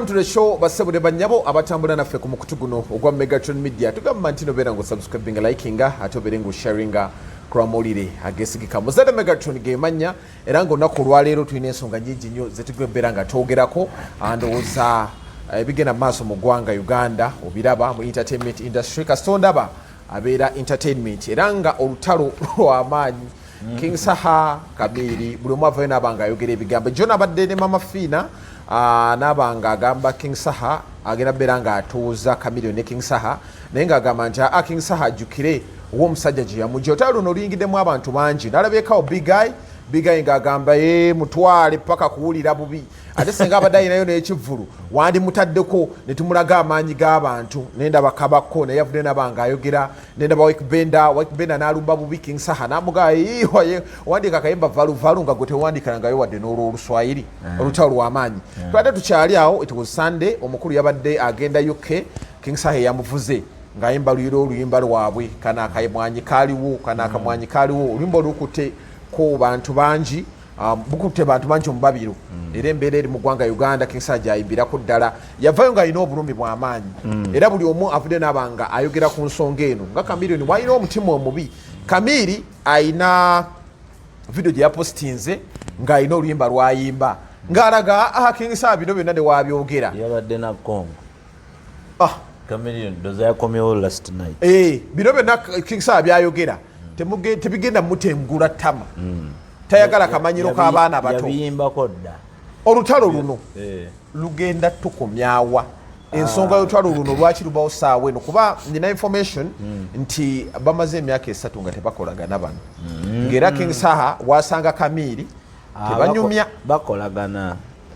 To the show, basebo ne bannyabo abatambula naffe ku mukutu guno ogwa Megatron Media. Tugamba nti nobeera nga osubscribinga, likinga, ate obeere nga osharinga kulwamawulire agesigika. Muzadde Megatron gemanya, era nga olunaku olwaleero tulina ensonga nyingi nnyo zetugenda nga twogerako. Ndowooza ebigenda mu maaso mu ggwanga Uganda obiraba mu entertainment industry. Kasita abeera entertainment, era nga olutalo lw'amaanyi, King Saha, Kamiri, buli omu avayo naaba nga ayogera ebigambo. John abadde ne Mama Fiina, naaba nga agamba King Saha agenda beera nga atuuza Chameleone ne King Saha, naye ng'agamba nti aa, King Saha ajjukire ow'omusajja gye yamugja. Olutalo luno oluyingiddemu abantu bangi. Nalabyekawo Big Eye, Big Eye ng'agamba ye mutwale paka kuwulira bubi, ate senga abadde alinayo n'ekivvulu wandimutaddeko ne tumulaga amaanyi g'abantu. Nendaba Kabako naye yavudde naba nga ayogera. Nendaba Wakebenda, Wakebenda n'alumba bubi King Saha, namugaa wandiika akayimba valuvalu nga gwe tewandiikanangayo wadde n'olwoluswayiri. Olutalo lw'amaanyi. Tubadde tukyali awo, it was Sunday, omukulu yabadde agenda UK, King Saha yamuvuze ng'ayimba luyira oluyimba lwabwe kano akamwanyi kaliwo, kano akamwanyi kaliwo. Oluyimba olukutte ko bantu bangi, bukutte bantu bangi omubabiro. Era embeera eri mu ggwanga Uganda, King Saha gyayimbirako ddala yavayo ng'alina obulumi bw'amaanyi, era buli omu avudde naaba nga ayogera ku nsonga eno nga Chameleone bw'alina omutima omubi. Kamiri ayina video gye yapostinze ng'alina oluyimba lwayimba ng'alaga, ah, King Saha bino byonna ne wabyogera. Yabadde na Congo. Ah. Chameleone doza yakomyewo last night. Eh, bino byonna King Saha byayogera tebigenda mutengula ttama, tayagala kamanyiro k'abaana bato. Yabiyimbako dda. Olutalo luno lugenda tukomyawa? Ensonga y'olutalo luno lwaki lubawo saawa eno? Kuba nina information nti bamaze emyaka 3 nga tebakolagana bano, ng'era King Saha wasanga Kamiiri tebanyumya. Bakolagana,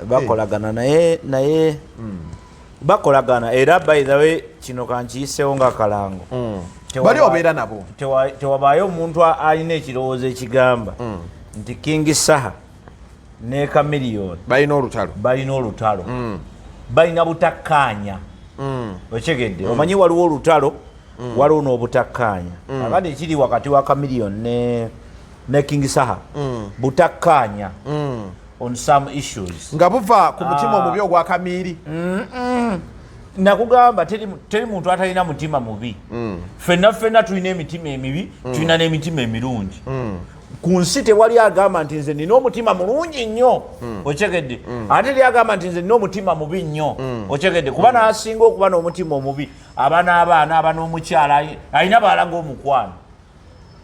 bakolagana, naye bakolagana. Era by the way, kino kankiyisewo nga kalango. Bali obeera nabo. Tewabaayo omuntu alina ekirowoozo ekigamba nti King Saha ne Chameleone balina olutalo. Balina olutalo. Balina butakkaanya, okyegedde? Omanyi waliwo olutalo, waliwo n'obutakkaanya. Akati ekiri wakati wa Chameleone ne King Saha butakkaanya on some issues. Nga buva ku mutima omubi ogwa Kamiiri. Nakugamba teri muntu atalina mutima mubi. Ffenna ffenna tulina emitima emibi, tulina n'emitima emirungi ku nsi. Tewali agamba nti nze nina omutima mulungi nnyo, okyegedde? Ate teri agamba nti nze nina omutima mubi nnyo, okyegedde? Kuba n'asinga okuba n'omutima omubi aba n'abaana, aba n'omukyala, alina baalaga omukwano.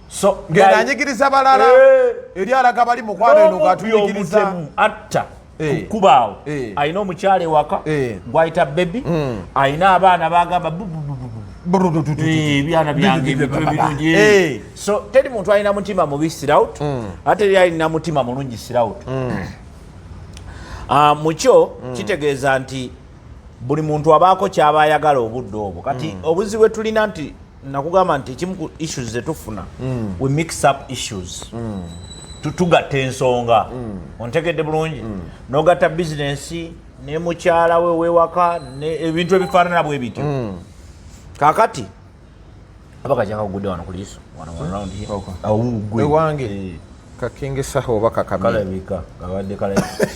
So ngenda anyigiriza balala. Eri alaga bali mukwano eno n'omubbi, ng'atunyigiriza. Omutemu atta kubaawo, alina omukyala ewaka gwayita baby, alina abaana bagamba bu- bu- bu- bu- bu. Ebyana byange ebintu ebirungi. So teri muntu alina mutima mubi throughout, ate teri alina mutima mulungi throughout. Ah, mukyo kitegeeza nti buli muntu abaako kyaba ayagala obudde obwo. Kati obuzibu bwe tulina nti nakugamba nti ekimu ku issues zetufuna, we mix up issues. Tugatta ensonga, ontegedde bulungi? Nogatta bizinensi ne mukyala we wewaka ebintu ebifaanana bwe bityo. Kakati aba kakyakagudde wano ku liiso wano, wano round here. Awo gwe. Ewange. Ka King Saha oba kakamiri? Kalabika kabadde kalabika,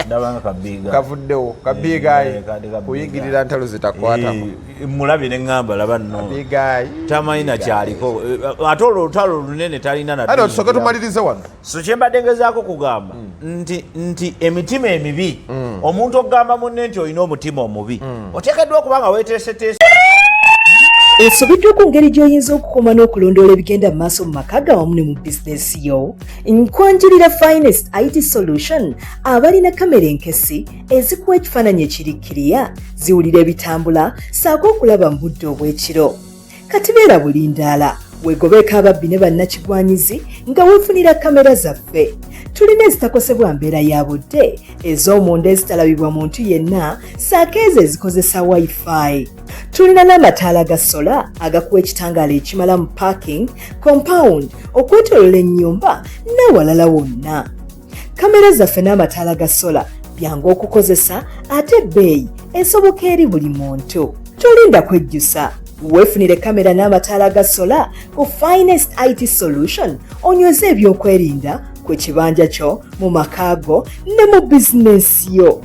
ndabanga kabiiga. Kavuddewo kabiigayi. Kadde kabiiga. Kuyingirira ntalo zitakwatako. Mulabye neŋŋamba laba nno. Bigayi. Tamanyi nakyaliko. Ate olwo olutalo lunene talina na. Ate tusooke tumalirize wano. So kyembadde ngezaako kugamba nti emitima emibi, omuntu okugamba munne nti olina omutima omubi, oteekeddwa okuba nga weeteeseteese. Osobeddwa ku ngeri gy'oyinza okukuuma n'okulondoola ebigenda mu maaso mu maka ga wamu ne mu bizinesi yo? Nkwanjulira Finest IT Solution, abalina kamera enkesi ezikuwa ekifaananyi ekiri kiriya, ziwulira ebitambula ssaako okulaba mu budde obw'ekiro. Kati beera bulindaala, weegobeeko ababbi ne bannakigwanyizi nga weefunira kamera zaffe. Tulina ezitakosebwa mbeera ya budde, ez'omunda ezitalabibwa muntu yenna, ssaako ezo ezikozesa Wi-Fi. Tulina n'amataala ga solar agakuwa ekitangaala ekimala mu parking, compound, okwetoloola ennyumba n'awalala wonna. Kamera zaffe n'amataala ga solar byangu okukozesa, ate ebbeeyi esoboka eri buli muntu. Tolinda kwejjusa, weefunire kamera n'amataala ga solar ku Finest IT Solution, onyweze ebyokwerinda ku kibanja kyo, mu maka go ne mu bizinensi yo.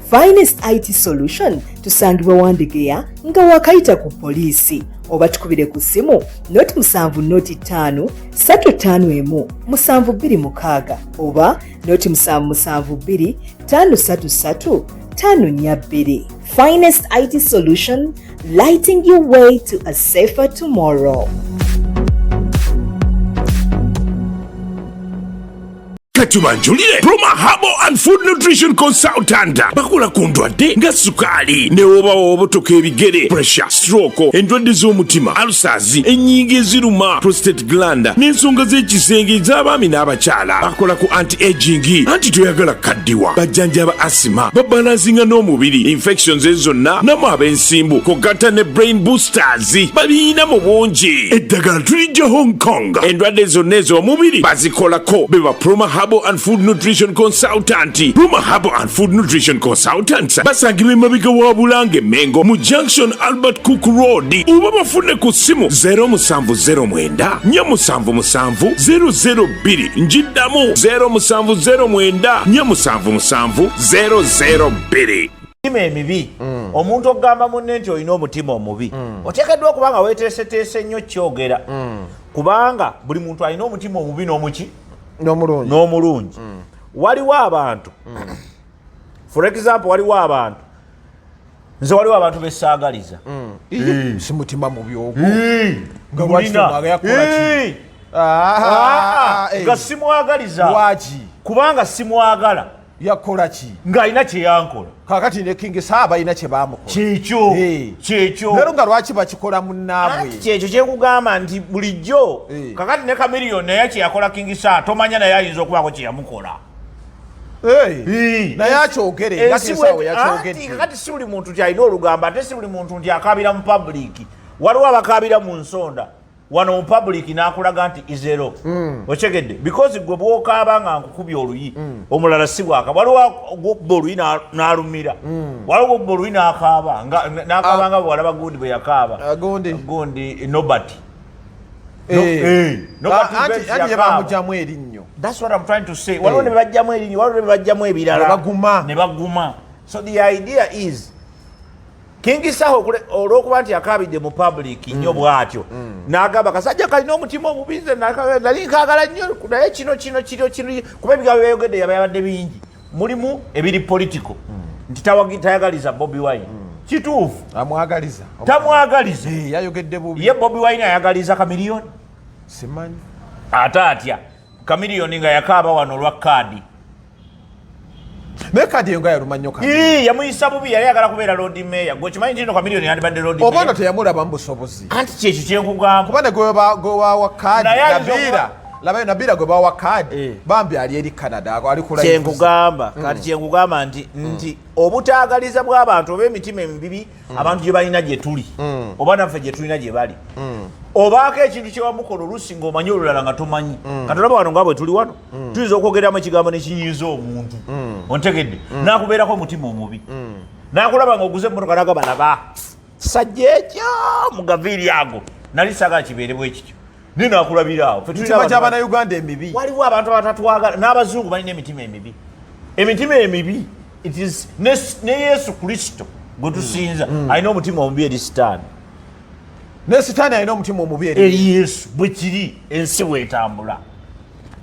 Finest IT Solution tusangibwa Wandegeya nga wakayita ku poliisi oba tukubire ku ssimu noti 7 0 5 3 5 1 7 2 6 oba noti 7 7 2 5 3 3 5 4 2. Finest IT Solution, lighting your way to a safer tomorrow. Katubanjulire Proma Herbal and Food Nutrition Consultant. Bakola ku ndwadde nga sukaali, ne woba obotoka ebigere, pressure, stroke, endwadde z'omutima, ulcers, ennyingo eziruma, prostate gland n'ensonga z'ekisenge ez'abaami n'abakyala. Bakola ku anti aging, anti toyagala kaddiwa. Bajjanjaba asima, babalansinga n'omubiri, infections ezo zonna, namu ab'ensimbu kugatta ne brain boosters babiina mu bungi. Eddagala tulijja Hong Kong. Endwadde zonna ez'omubiri bazikolako. Beba Proma Herbal and Food Nutrition Consultant. Proma Herbal and Food Nutrition Consultants basangibwa emabega wa Bulange Mengo mu Junction, Albert Cook Road, oba bafune ku ssimu 0709 477 002. Njiddamu, 0709 477 002. Emitima emibi. Omuntu okugamba munne nti olina omutima omubi, oteekeddwa okuba nga weeteeseteese nnyo kyogera, kubanga buli muntu alina omutima omubi n'omuki? N'omulungi. N'omulungi. Waliwo abantu, for example, waliwo abantu, nze waliwo abantu besaagaliza. Iye, si mutima mubi ogwo? Nga lwaki Gulina. tomwaga? Yakola ki? Ah, Ah, eh. nga simwagaliza. Lwaki? Kubanga simwagala. Yakola ki? Ng'alina kyeyankola. Kakati ne King Saha balina kye bamukola. Kyekyo. Kyekyo. Leero nga lwaki bakikola munnaabwe? Anti kyekyo kyekugamba nti bulijjo kakati ne Chameleone naye kyeyakola King Saha, tomanya, naye ayinza okubaako kyeyamukola. Naye akyogere nga Ensi King Saha we anti yakyogedde. Kakati si buli muntu nti alina olugamba, ate si buli muntu nti akaabira mu public. Waliwo abakaabira mu nsonda, wano mu public n'akulaga nti izero. Okyegedde? Because gwe bwokaaba nga nkukubya oluyi, omulala si bwaka. Waliwo gwokuba oluyi n'alumira, waliwo gwokuba oluyi n'akaaba n'akaaba nga bwewalaba gundi bwe yakaaba. Ah, gundi. Gundi Nobert. Nobert Ah, Benz anti ye yakaaba. bamugyamu erinnyo. That's what I'm trying to say. Waliwo ne bajjamu erinnyo, waliwo ne bajjamu ebirala. Ne baguma. Ne baguma. So the idea is, King Saha olw'okuba nti akaabidde mu public nnyo bw'atyo, n'agamba kasajja kalina omutima omubi, nze nali nkaagala nnyo, naye kino kino kiro kino, kuba ebigambo byayogedde yaba yabadde bingi, mulimu ebiri political, nti tayagaliza Bobi Wine. Kituufu? Amwagaliza. Tamwagaliza. Eh, yayogedde bubi. Ye Bobi Wine ayagaliza Chameleone? Simanyi. Ate atya Chameleone nga yakaaba wano olwa kaadi? Naye kadi eyo nga yaluma nnyo kadi. Ii, yamuyisa bubi. Yali ayagala kubeera Lord Mayor. Gwe okimanyi nti no Chameleone yandibadde Lord Oba ono Mayor. teyamulaba mu busobozi. Anti kyekyo kyenkugamba. Kuba ne gwe bawa kaadi Naye ayinza Nabiira, labayo Nabiira gwe bawa kaadi. Bambi ali eri Canada, ali ku live. Kyenkugamba kati, kyenkugamba nti obutaagaliza bw'abantu oba emitima emibibi abantu gye balina gye tuli, oba naffe gye tulina gye bali, obaako ekintu kyewamukola oluusi ng'omanyi, olulala nga tomanyi. Kati olaba wano nga bwe tuli wano, tuyinza okwogeramu ekigambo nekinyiiza omuntu, ontegedde, nakubeerako omutima omubi, nakulaba nga oguze emmotoka, nagamba, "Laba sajja ekyo mugaviiri ago, nali saagala kibeere bwe kityo," naye nakulabira awo. Ffe tulina Mitima abantu gy'abannayuganda emibi. Waliwo abantu abatatwagala, n'abazungu balina emitima emibi. Emitima emibi, it is ne Yesu Kristo gwe tusinza alina omutima omubi eri Sitaani. Ne Sitaani alina omutima omubi eri Eri Yesu. Bwe kiri, ensi bwetambula.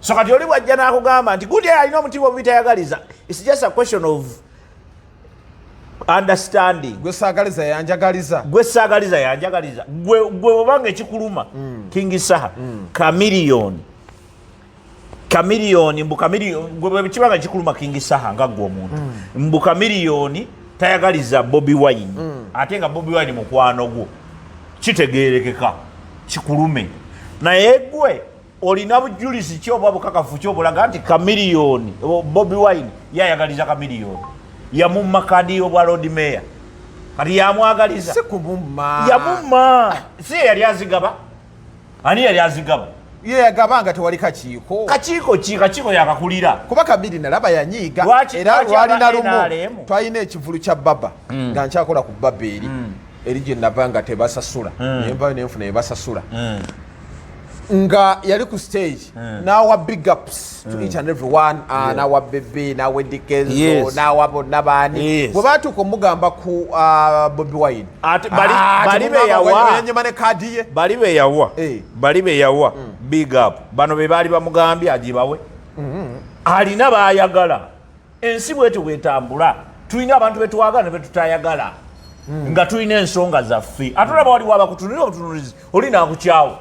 So kati oli bwajja n'akugamba nti gundi alina omutima omubi, tayagaliza, it's just a question of understanding. Gwe saagaliza yanjagaliza. Gwe saagaliza yanjagaliza. Gwe obanga ekikuluma King Saha, Chameleone, Chameleone, mbu Chameleone, gwe bwe kibanga kikuluma King Saha nga gwe omuntu, mbu Chameleone tayagaliza Bobi Wine, ate nga Bobi Wine mukwano gwo, kitegerekeka kikulume. Naye gwe olina bujulizi ki oba bukakafu ki obulaga nti Chameleone, Bobi Wine yayagaliza Chameleone, yamumma kaadi y'obwa Lord Mayor, kati yamwagaliza? Si kumumma. Yamumma, si ye yali azigaba? Ani yali azigaba? Ye yagaba nga tewali kakiiko. Kakiiko ki? Kakiiko yakakulira. Kuba kabiri nalaba yanyiiga. Era Lwaki lwalina aba lumu NRM? twalina ekivulu kya baba nga nkyakola ku baba eri gye nava nga tebasasula, nenvayo nenfuna ebasasula. Nga yali ku stage n'awa big ups to each and every one, n'awa Bebe, n'awa Eddy Kenzo, n'awa bonna baani. Bwe baatuuka omugamba ku Bobi Wine, Ate bali- Ah, bali temugamba beyawa. yanyuma ne kaadi ye. Bali beyawa. Bali beyawa big up, bano be baali bamugambye agibawe. Alina bayagala. Ensi bwetyo bwetambula, tulina abantu betwagala ne betutayagala, nga tulina ensonga zaffe. Ate olaba waliwo abakutunulira obutunulizi, oli nakukyawa,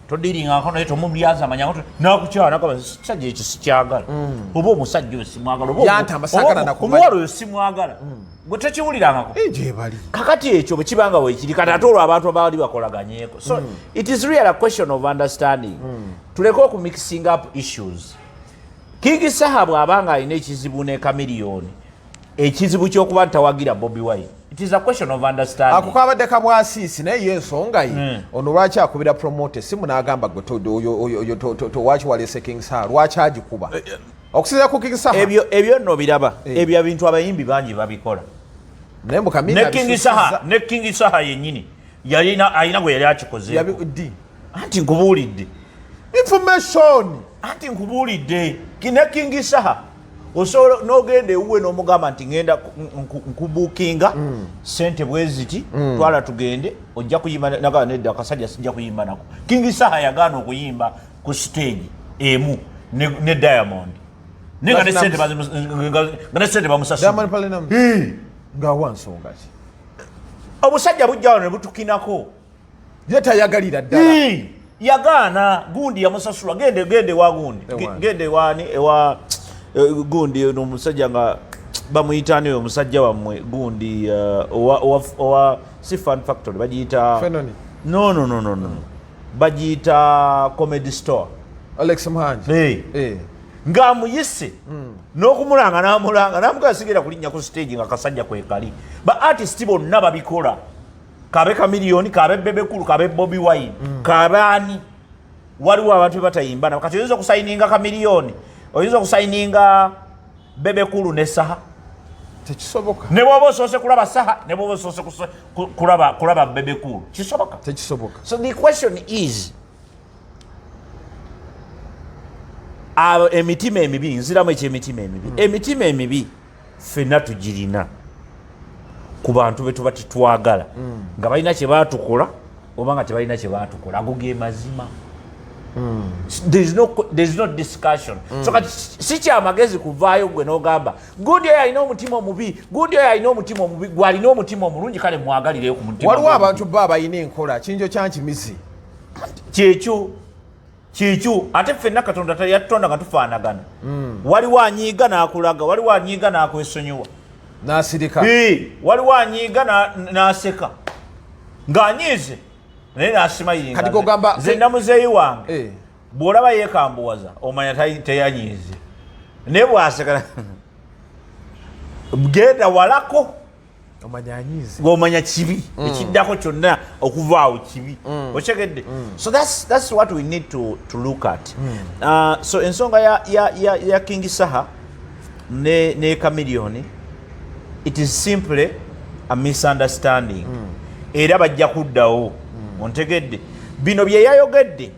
todiringako naye, tomulyaza amanyako, nakukyawa, nagamba kisajja ekyo sikyagala, oba omusajja oyo simwagala, oba Yantama, saagala oba nakumanya. omuwala oyo simwagala. Gwe tekiwulirangako? Gyebali. Kakati ekyo bwe kibanga weekiri, kati ate olwo abantu abaali bakolaganyeko. So it is really a question of understanding. Tuleke okumixing up issues. King Saha bw'aba nga alina ekizibu ne Chameleone, ekizibu ky'okuba ntawagira Bobi Wine, it is a question of understanding. Ako kabadde kabwasiisi, naye ye ensonga ye ono, lwaki akubira promoter essimu n'agamba gwe oyo waki waleese King Saha, lwaki agikuba okusinziira ku King Saha? Ebyo nno biraba. Ebyo ebintu abayimbi bangi babikola. Naye mbu Chameleone Ne King Saha, ne King Saha yennyini yalina, alina gwe yali akikozeeko. Ddi? Anti nkubuulidde. Information. Anti nkubuulidde, ne King Saha osobola n'ogenda ewuwe n'omugamba nti ngenda nkubuukinga sente bwe ziti, twala tugende, ojja kuyimba. Nagamba nedda, akasajja sijja kuyimba nako. King Saha yagaana okuyimba ku stage emu ne Diamond, naye nga ne sente nga ne sente bamusasula. Diamond Platnumz ng'awa nsonga ki? Obusajja bujja wano ne butukinako. Ye tayagalira ddala. Hii, yagaana. Gundi yamusasula, gende, gende ewa gundi. Ewa. Gende ewani, ewa gundi ono omusajja nga bamuyita ani oyo omusajja wammwe gundi, owa si Fun Factory, bagiyita Fenoni. No, no, no, no, no, bagiyita Comedy Store. Alex Muhangi. Hey. Ng'amuyise n'okumulanga, n'amulanga, n'amugamba sigenda kulinnya ku stage nga kasajja kwekali. Ba artist bonna babikola, kabe Chameleone, kabe Bebe Cool, kabe Bobi Wine, kabe ani, waliwo abantu be batayimba nabo. Kati oyinza okusayininga Chameleone, oyinza okusayininga Bebe Cool ne Saha? Tekisoboka. Ne bwoba osoose kulaba Saha, ne bwoba osoose kulaba Bebe Cool, kisoboka? Tekisoboka. So the question is, abo emitima emibi, nziramu ekyemitima emibi. Emitima emibi ffenna tugirina ku bantu be tuba tetwagala, nga balina kye baatukola oba nga tebalina kye baatukola. Ago ge mazima. There is no discussion. So kati si kyamagezi kuvaayo gwe n'ogamba gundi oyo alina omutima omubi, gundi oyo alina omutima omubi. Gwe alina omutima omulungi, kale mwagalireyo ku mutima Waliwo gwe. abantu bo abalina enkola kinjo kyankimizi. Kyekyo ate ffenna Katonda yatutonda nga tufaanagana. Waliwo anyiiga n'akulaga, waliwo anyiiga n'akwesonyiwa. N'asirika. Waliwo anyiiga n'aseka ng'anyiize naye n'asimayiringa. Kati gogamba- Nze namuzeeyi wange, bw'olaba yeekambuwaza omanya teyanyiize, naye bw'aseka genda walako. Omanya anyiize. Ng'omanya kibi ekiddako kyonna okuvaawo kibi, okyegedde? So that's what we need to look at. So ensonga ya King Saha ne Chameleone, it is simply a misunderstanding, era bajja kuddawo. Ontegedde? Bino bye yayogedde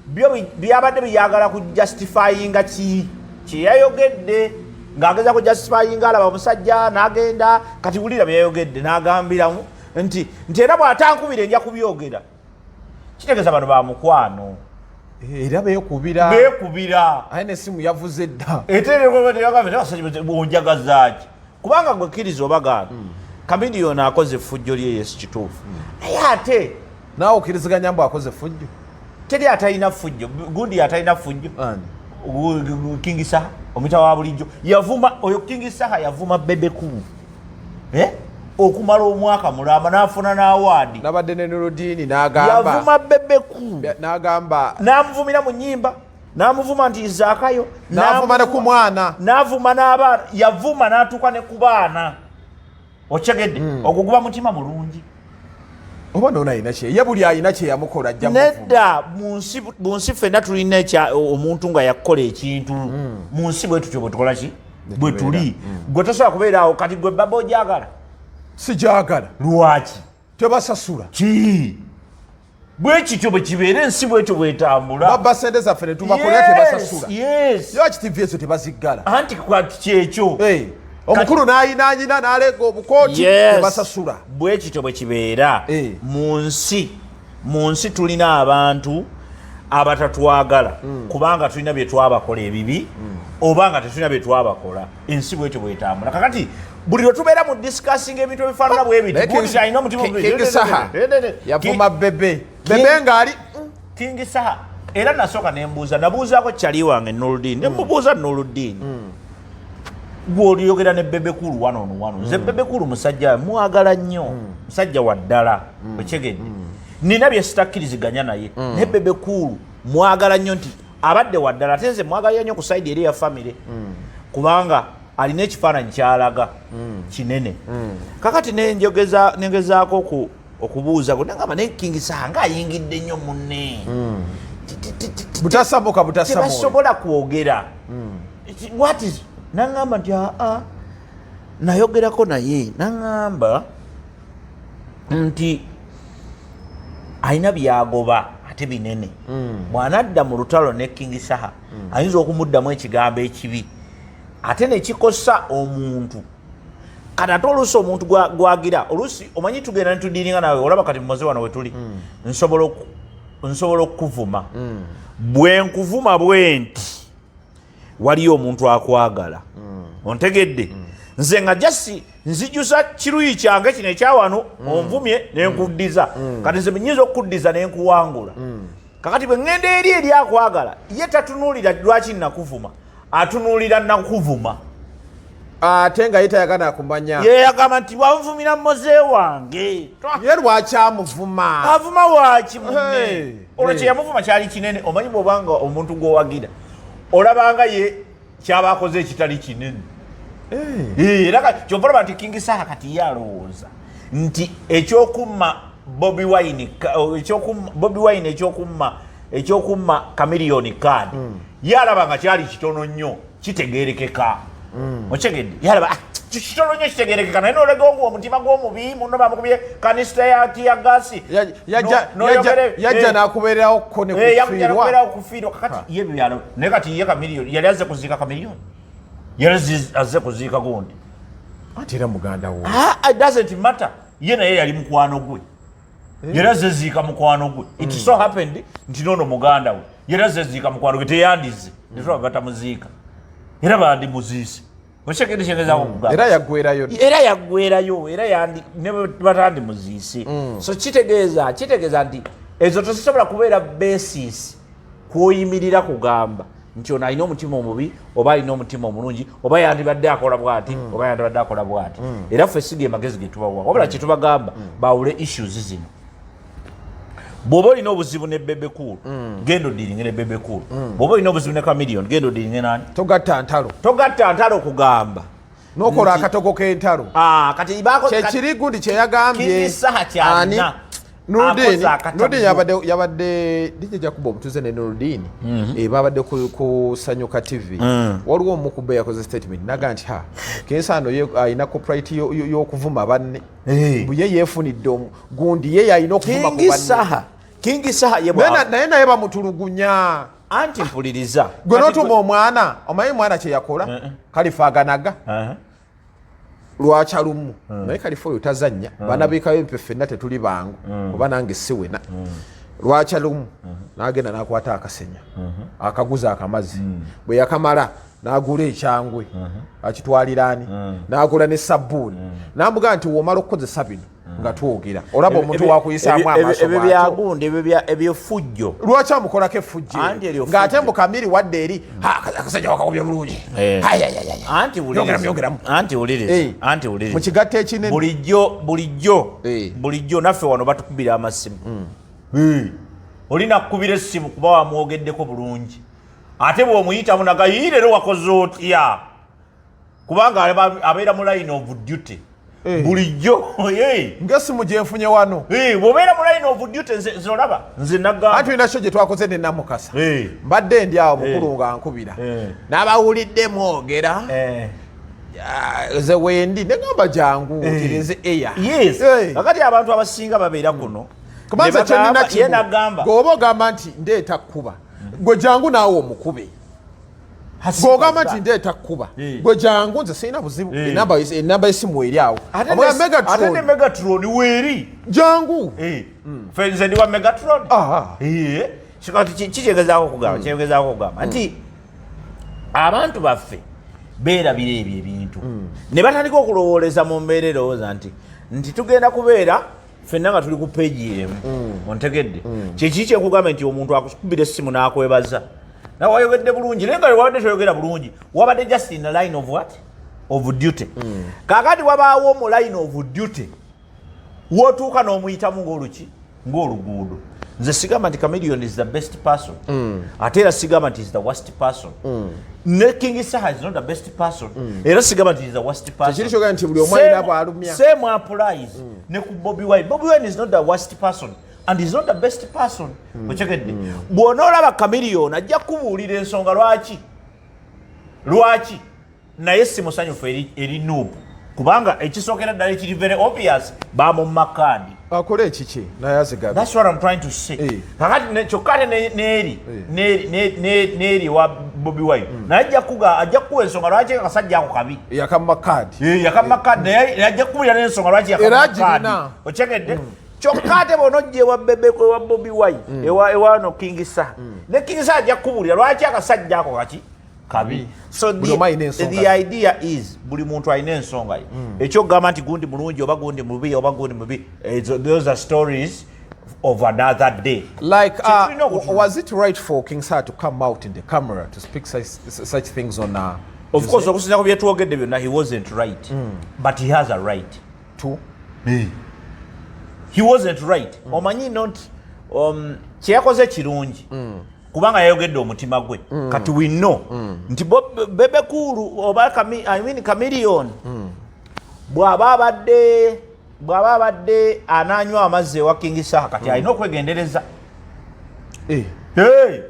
byo byabadde byagala ku justifyinga ki kyeyayogedde, ng'ageza ku justifyinga. Alaba omusajja n'agenda. Kati wulira byeyayogedde, n'agambiramu nti era bw'atankubira nja kubyogera. Kitegeeza bano bamukwano. Era beekubira. Beekubira. Aye nesimu yavuze dda. Onjagazaaki? Kubanga gwe kkiriza oba gaana, Chameleone akoze effujjo lye, yesu kituufu, naye ate Naawe okkiriziganya mbu akoze effujjo? Teri atalina ffujjo. Gundi atalina ffujjo? Ani? King Saha omuyita wa bulijjo yavuma oyo. King Saha yavuma Bebe Cool, eh? Okumala omwaka mulamba n'afuna n'award. Nabadde ne Nurudini n'agamba Yavuma Bebe Cool. N'agamba N'amuvumira mu nyimba, n'amuvuma nti zaakayo. N'avuma ne ku mwana. N'avuma n'abaana, yavuma n'atuuka ne ku baana, okyegedde? Ogwo guba mutima mulungi? Oba nono alina kye ye, buli alina kye yamukola ajja muvuma. Nedda, mu nsi ffenna tulina omuntu nga yakukola ekintu. Mu nsi bwe tutyo bwe tukola ki, bwe tuli. Gwe tosobola kubeera awo. Kati gwe baba ogyagala? Sijagala. Lwaki? Tebasasula. Ki? Bwe kityo bwe kibeera, ensi bwetyo bwetambula. Babba sente zaffe ne tubakolera, tebasasula. Yes. Lwaki TV ezo tebaziggala? Anti kwati kyekyo. Eh, omukulu n'ayinaanyina n'aleega obukooti, tebasasula. Bwe kityo bwe kibeera. Mu nsi, mu nsi tulina abantu abatatwagala kubanga tulina bye twabakola ebibi oba nga tetulina bye twabakola. Ensi bwetyo bwetambula. Kakati buli lwe tubeera mu discussing ebintu ebifaanana bwe biti, Naye gundi alina omutima omubi. King Saha yavuma Bebe, Bebe ng'ali King Saha era nasooka nembuuza, nabuuzaako kyali wange Nurudin, nemubuuza, Nurudin, gwoliyogera ne Bebe Cool wano ono wano, nze Bebe Cool musajja mwagala nnyo, musajja wa ddala, okyegedde? Nina bye sitakkiriziganya naye, naye Bebe Cool mwagala nnyo nti abadde wa ddala. Ate nze mwagalira nnyo ku side eri eya family, kubanga alina ekifaananyi kyalaga kinene. Kakati nenjogeza, nengezaako okubuuza nagamba, naye King Saha nga ayingidde nnyo munne. Butasamuka butasamuka. Tebasobola kwogera. What is, naŋŋamba nti aa, nayogerako naye, naŋŋamba nti alina byagoba ate binene. Bw'anadda mu lutalo ne King Saha, ayinza okumuddamu ekigambo ekibi ate nekikosa omuntu. Kati ate oluusi omuntu gwagira, oluusi omanyi tugenda netudiringa nawe, olaba kati mumoze wano wetuli, nsobola okukuvuma. Bwe nkuvuma bwe nti waliyo omuntu akwagala, ontegedde? Nze nga just nzijusa kiruyi kyange kino ekyawano, onvumye nenkuddiza. Kati nze nyinza okukuddiza nenkuwangula. Kakati bwe ŋŋenda eri akwagala, ye tatunuulira lwaki nakuvuma, atunuulira nakuvuma. Ate nga ye tayagala kumanya. Ye yagamba nti wanvumira moze wange. Ye lwaki amuvuma? Avuma waaki munne? Hey, olwo hey. Kyeyamuvuma kyali kinene. Omanyi bwobanga omuntu gwowagira olabanga ye kyaba akoze ekitali kinene. Eh, era kyova olaba nti King Saha kati ye alowooza nti ekyokumma Bobi Wine ekyokumma Bobi Wine, ekyokumma Chameleone card, ye alaba nga kyali kitono nnyo, kitegerekeka. Okyegedde? Ye alaba, "Ah, kitono nnyo, kitegerekeka." Naye nolega ogwo omutima gw'omubi, muno bamukubye canister ya tear gas. Yajja n'akubeererawo ko ne Eh, kufiirwa. Kubeerawo kufiirwa. Kakati ye byalo, naye kati ye Chameleone yali azze kuziika Chameleone, yali azze kuziika gundi. Ate era muganda wo. Ah, it doesn't matter, ye naye yali mukwano gwe, yali azze ziika mukwano gwe. It so happened nti noono muganda we, yali azze ziika mukwano gwe, teyandize netulaba batamuziika, era bandimuziise. Okyegedde kyengezaako kugamba? Era yaggwerayo. Era yaggwerayo, era yandi ne bwe batandimuziise. So kitegeeza nti ezo tezisobola kubeera basis kwoyimirira kugamba nti ono alina omutima omubi oba alina omutima omulungi, oba yandibadde akola bwati oba yandibadde akola bwati. Era ffe siga emagezi getubawa, wabula kyetubagamba bawule issues zino. Bw'oba olina obuzibu ne Bebe Cool, genda odiringe ne Bebe Cool. Bw'oba olina obuzibu ne Chameleone, genda odiringe nani. Togatta ntalo. Togatta ntalo kugamba N'okola akatogo k'entalo. Ah, kati Kyekiri gundi kyeyagambye. King Saha kyalina. Ani? Nurdin. Akoze akatabo. Nurdin yabadde DJ Jacob omutuze ne Nurdin, babadde ku Sanyuka TV. Waliwo omu ku bo yakoze statement naga nti ha Kensano ye alina copyright y'okuvuma banne. Mbu ye yeefunidde gundi, ye yalina okuvuma ku King banne. Saha, King Saha ye Naye naye bamutulugunya. Anti mpuliriza. Gwe n'otuma omwana, omanyi omwana kye yakola? Kalifa aganaga lwakya lumu, naye kalifa oyo tazannya. Baana b'ekawempe ffenna tetuli bangu, oba nange si wena. Lwakya lumu n'agenda n'akwata akasenya akaguza akamazzi. Bwe yakamala n'agula ekyangwe akitwaliraani, n'agula ne sabbuuni, n'amugamba nti womala okukozesa bino nga twogera. Olaba omuntu wakuyisaamu amaaso Ebyo bw'atyo. byagundi, ebyo ebyefujjo. Lwaki amukolako effujjo Anti eryo ng'ate effujjo. mbu Kamiri wadde eri, "Ha, akasajja wakakubye bulungi." Ai, ai, ai, ai. Anti Yongeramu, yongeramu. Anti wuliriza. Anti wuliriza. Mu kigatto ekinene. Bulijjo, bulijjo naffe wano batukubira amasimu. Olina kukubira essimu kuba wamwogeddeko bulungi, ate bw'omuyitamu naga yii leero wakoze otya, kubanga abeera mu line of duty. Bulijjo. Ng'essimu gyenfunye wano. Bw'obeera mu line of duty, nze olaba nze nagamba. Anti olina kyo gye twakoze ne Namukasa. Mbadde ndi awo, mukulu nga nkubira, n'abawulidde mwogera. Ah, nze wendi negamba jangu otereze eya. Yes. Kakati abantu abasinga babeera kuno. Kubanza kyenina kimu, gweoba ogamba nti ndeeta kkuba, gwe jangu naawe omukube. Gweogamba nti ndeeta kkuba, gwe jangu, nze sirina buzibu. Enamba y'essimu eri awo. Ate ne Megatron weeri. Jangu. Fe nze ndi wa Megatron. Kikyegezaako okugamba, kyegezaako okugamba nti abantu baffe beerabira ebyo ebintu ne batandika okulowooleza mu mbeera erowooza nti tugenda kubeera ffenna nga tuli ku page emu. Ontegedde? Kyeki kyekugamba nti omuntu akukubira essimu n'akwebaza, nawe wayogedde bulungi, naye nga wabadde toyogera bulungi, wabadde just in the line of what? Of duty. Kakati wabaawo mu line of duty wotuuka n'omuyitamu ng'oluki, ng'oluguudo. Nze sigamba nti Chameleon is the best person, ate era sigamba nti is the worst person. Ne King Saha is not the best person, era sigamba nti is the worst person. Tekiri kyogera nti buli omu alina bw'alumya. Same applies ne ku Bobi Wine. Bobi Wine is not the worst person and is not the best person. Okyegedde? Bw'onoolaba Chameleon, ajja kubuulira ensonga lwaki naye si musanyufu eri NUP, kubanga ekisookera ddala ekiri very obvious, bamumma kaadi. Akole ekiki naye azigabe. That's what I'm trying to say. Kakati kyokka ate n'eri n'eri ewa Bobi Wine, naye ajja kukuwa ensonga lwaki akasajja ako kabi. Yakamma kaadi. Yakamma kaadi, naye ajja kukubuulira n'ensonga lwaki Era yakamma kaadi. agirina. Okyegedde? Kyokka ate bw'onojja ewa Bebe, ewa Bobi Wine, ewa no King Saha, ne King Saha ajja kukubuulira lwaki akasajja ako kaki kabi. So Buli omu alina ensonga. the idea is buli muntu alina ensonga ye. Ekyokugamba nti gundi mulungi oba gundi mubi oba gundi mubi, those are stories of another day. Like, Tetulina okutunula. was it right for King Saha to come out in the camera to speak such things on Of course, okusinza ku byetwogedde byonna, he wasn't right, but he has a right. To He wasn't right. Omanyi, not kyeyakoze kirungi, kubanga yayogedde omutima gwe. Kati we know nti Bebe Cool oba I mean Chameleon, bw'aba abadde anaanywa amazzi ewa King Saha, kati alina okwegendereza. Hey!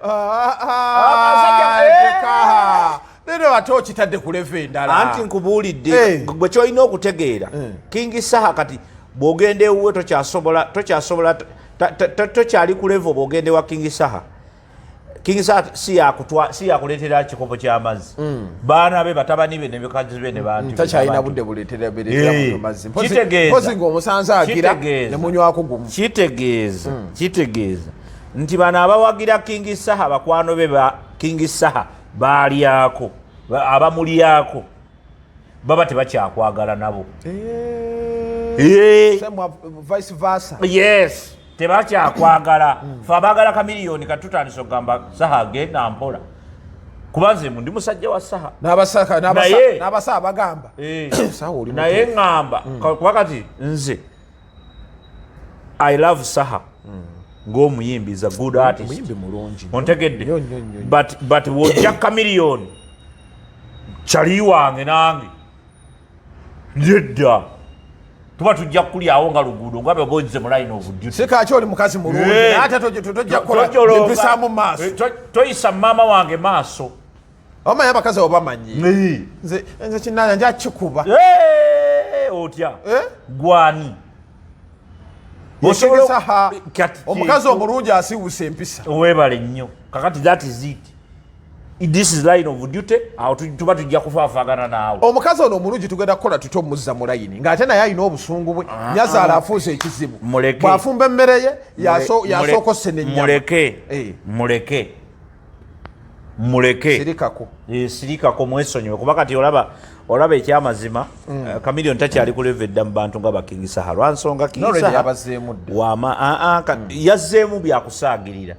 Ah, Akasajja, eh! teka. Leero ate okitadde ku level endala. Anti nkubuulidde, gwe kyolina okutegeera, King Saha kati bw'ogenda ewuwe tokyasobola tokyali ku level. Bw'ogenda ewa King Saha, King Saha si yakuleetera kikopo ky'amazzi. Baana be, batabani be ne bakazi be ne bantu be, Takyalina n'abantu. budde buleetera bereetera muntu mazzi. Mpozi ng'omusanze agira ne munywako gumu. Kitegeeza nti bano abawagira King Saha, bakwano be ba King Saha baalyako, abamulyako baba tebakyakwagala nabo. Same vice versa. Yes, tebakyakwagala. Fe abaagala Chameleon kati tutandise okugamba Saha agenda mpola, kuba nze ndi musajja wa Saha. N'abasaha bagamba, "Saha oli Naye ŋŋamba, kuba kati nze I love Saha ng'omuyimbi, is a good artist. Muyimbi mulungi. Ontegedde? Nnyo, nnyo, nnyo. But wojja Chameleon kyali wange, nange nedda, tuba tujja kulyawo nga luguudo nga bwebozze mu line of duty. Sikaki oli mukazi mulungi, naye ate tojja kukola empisaamu mu maaso. Toyisa maama wange maaso. Omanyi abakazi abo bamanyi. Nze kinanya nja kikuba. Otya? Eh? Gwani? King Saha, Kati omukazi omulungi asiiwusa empisa. Weebale nnyo. Kakati that is it, this is line of duty. Awo tuba tujja kufaafagana naawe. Omukazi ono omulungi tugenda kukola tutya omuzza mu layini ng'ate naye alina obusungu bwe? Nyazaala afuuse ekizibu. Muleke. Bw'afumba emmere ye yasooka ossena ennyama. Muleke. Muleke, muleke. Sirikako. Sirikako, mwesonyiwe, kuba kati olaba ekyamazima, Chameleon takyali ku level edda mu bantu nga ba King Saha, lwansonga King Already Saha yabazeemu dda. Wama yazzeemu byakusaagirira.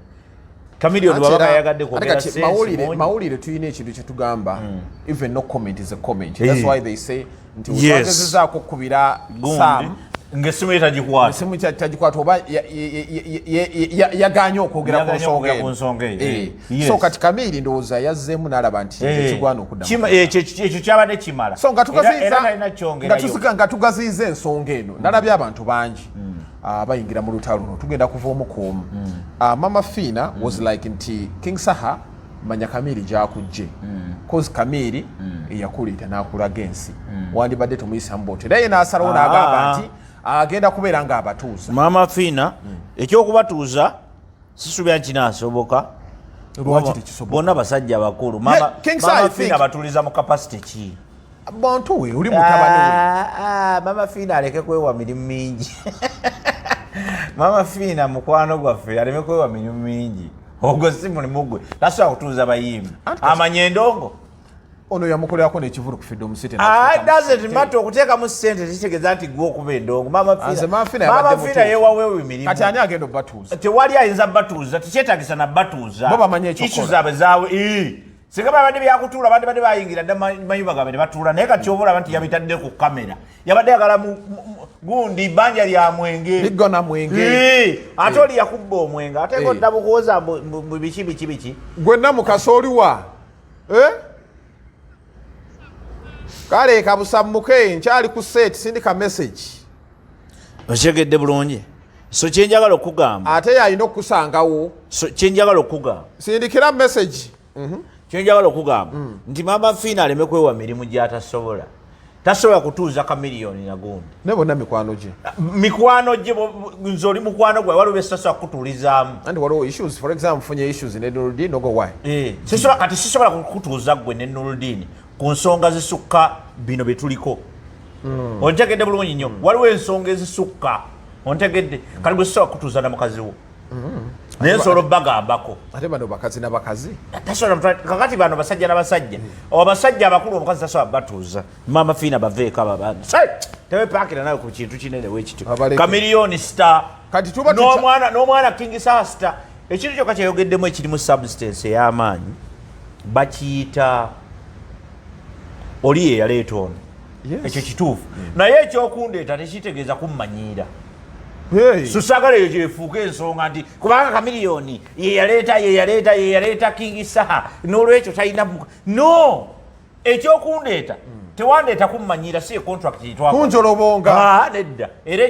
Chameleon Anti bwaba yayagadde ate kwogera kati sense mungi. Mawulire tulina ekintu kyetugamba, even no comment is a comment. That's why they say nti twagezezaako okukubira Gundi, Sam ng'essimu ye tagikwata. Esimu tagikwata oba yaganye okwogera ku Yaganye nsonga okwogera ku eno. nsonga eyo. So kati Kamiri ndowooza yazzeemu n'alaba nti ekigwana okuddamu. Ekyo kyabadde kimala. So nga Era talina kyongerayo. nga tugaziyiza ensonga eno, nalabye abantu bangi bayingira mu lutalo luno, tugenda kuva omu ku omu. Mama Fiina was like nti King Saha, manya Kamiri gyakujje, cause Kamiri eyakuleeta n'akulaga ensi, wandibadde tumuyisamu bwotyo. Era ye n'asalawo n'agamba nti Agenda kubeera nga abatuuza. Maama Fiina, ekyokubatuuza sisuubira nti kinaasoboka. Lwaki tekisoboka? Bonna basajja bakulu. Yeah, King Saha, Maama I Fiina think- batuuliza mu capacity ki? Bantu we oli mutabani we. Ah, ah, Maama Fiina aleke kwewa mirimu mingi. Maama Fiina mukwano gwaffe, aleme kwewa mirimu mingi. Ogwo si mulimu gwe, tasobola kutuuza bayimbi. Anti kati- Amanya endongo. Ono yamukolerako n'ekivulu ku Freedom City. Ah, it doesn't matter. Okuteekamu ssente tekitegeeza nti gwe okuba endongo. Maama Nze Maama Fiina Maama yabadde Fiina mutuufu. yeewaweewo emirimu. Kati ani agenda obatuuza? Tewali ayinza batuuza, tekyetagisa na batuuza. Bo bamanyi ekyokukola. Issues zaabwe zaawe. Ii. Singa babadde byakutuula, badde badde bayingira dda mayumba gaabwe ne batuula. Naye kati oba olaba nti yabitadde ku kamera, yabadde yagala gundi bbanja lya mwenge. Liggwa mwenge. Ii, ate oli yakubba omwenge, ate kodda bukuwoza mbu biki biki biki. Gwe Namukasa oliwa? Eh? Kale kabusammuke, nkyali ku set, sindika message. Okyegedde bulungi. So kyenjagala okugamba, Ate yalina okukusangawo. So kyenjagala okugamba, Sindikira message. Kyenjagala okugamba nti Maama Fiina aleme kwewa mirimu gy'atasobola. Tasobola kutuuza Kamiliyoni nagundi. Ne bonna mikwano gye. Mikwano gye, nze oli mukwano gwe, waliwo byesasobola kukutuulizaamu. And waliwo issues, for example nfunye issues ne Nurudin nogo, why? Eh, kati sisobola kukutuuza ggwe ne Nurudin ku nsonga zisukka bino bye tuliko. Ontegedde bulungi nnyo? Waliwo ensonga ezisukka, ontegedde? Kati gwe sisobola kukutuuza na mukazi wo, naye nsobola obbagambako. Ate bano bakazi na bakazi. Kakati bano basajja na basajja, abasajja abakulu omukazi tasobola batuuza. Maama Fiina baveeko abo abaana, tewepakira nawe ku kintu kinene wekityo. Abaleke. Kamiliyoni star. Kati tuba N'omwana King Saha star. Ekintu kyokka kyeyogeddemu ekirimu substance ey'amaanyi bakiyita oli ye yaleeta ono. Ekyo kituufu, naye ekyokundeeta tekitegeeza kummanyiira. Hey. So saagala eyo gyefuuka ensonga nti kubanga Kamiliyoni yeyaleeta yeyaleeta yeyaleeta King Saha, n'olwekyo talina no ekyokundeeta. Tewandeeta kummanyiira, si ye contract gyetwakola. Kunjolobonga. Ah, nedda. Era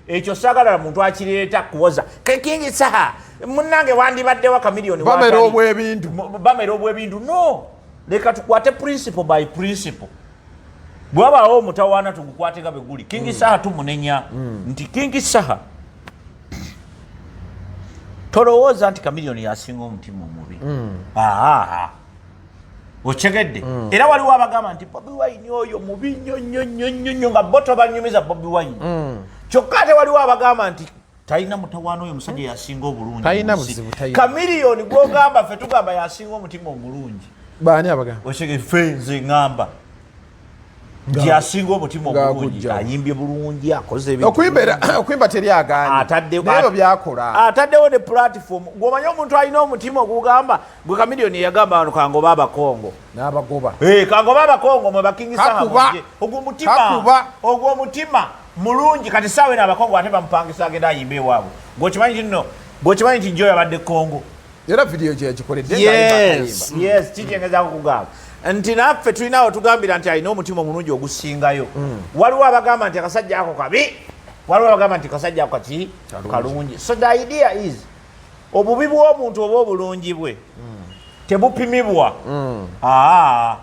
ekyo saagala muntu akireeta kuwoza King Saha munnange wandibaddewa Kamiliyoni Bamera waatali. obw'ebintu. Bamera obw'ebintu. No, leka tukwate principle by principle. Bwabaawo omutawaana tugukwate nga bwe guli. King Saha tumunenya nti King Saha, tolowooza nti Kamiliyoni yasinga omutima omubi. Aa, okyegedde? Era waliwo abagamba nti Bobi Wine oyo mubi nnyo nnyo nnyo nnyo nnyo, nga bo tobanyumiza Bobi Wine. Kyokka ate waliwo abagamba nti talina mutawaana, oyo omusajja yasinga obulungi Talina mu nsi. buzibu, talina. Kamiliyoni gwogamba, ffe tugamba yasinga omutima omulungi. Baani abagamba? Okyege, ffe nze ŋŋamba nti asinga omutima omulungi. Ng'agujja. Ayimbye bulungi, akoze ebintu Okuyimba bulungi. Okuyimba teri agaanye. Naye ebyo byakola. Ataddewo ne platform. Gwomanyi omuntu alina omutima ogugamba gwe Kamiliyoni yagamba wano kangoba Abakongo. N'abagoba. Eh, kangoba Abakongo mwe ba King Saha. Kakuba. Mujje. Ogwo mutima. Kakuba. Ogwo omutima mulungi. Kati saawa eno Abakongo ate bamupangisa agenda ayimba ewaabwe. Gwokimanyi nti nno, gwokimanyi nti Joy abadde Kongo? Era vidiyo gye yagikoledde ng'ayimba akayimba. Yes, kikyengezaako kugamba nti naffe tulinawo tugambira nti alina omutima omulungi ogusingayo. Waliwo abagamba nti akasajja ako kabi, waliwo abagamba nti kasajja ako kaki kalungi. So the idea is obubi bw'omuntu oba obulungi bwe tebupimibwa. Aa,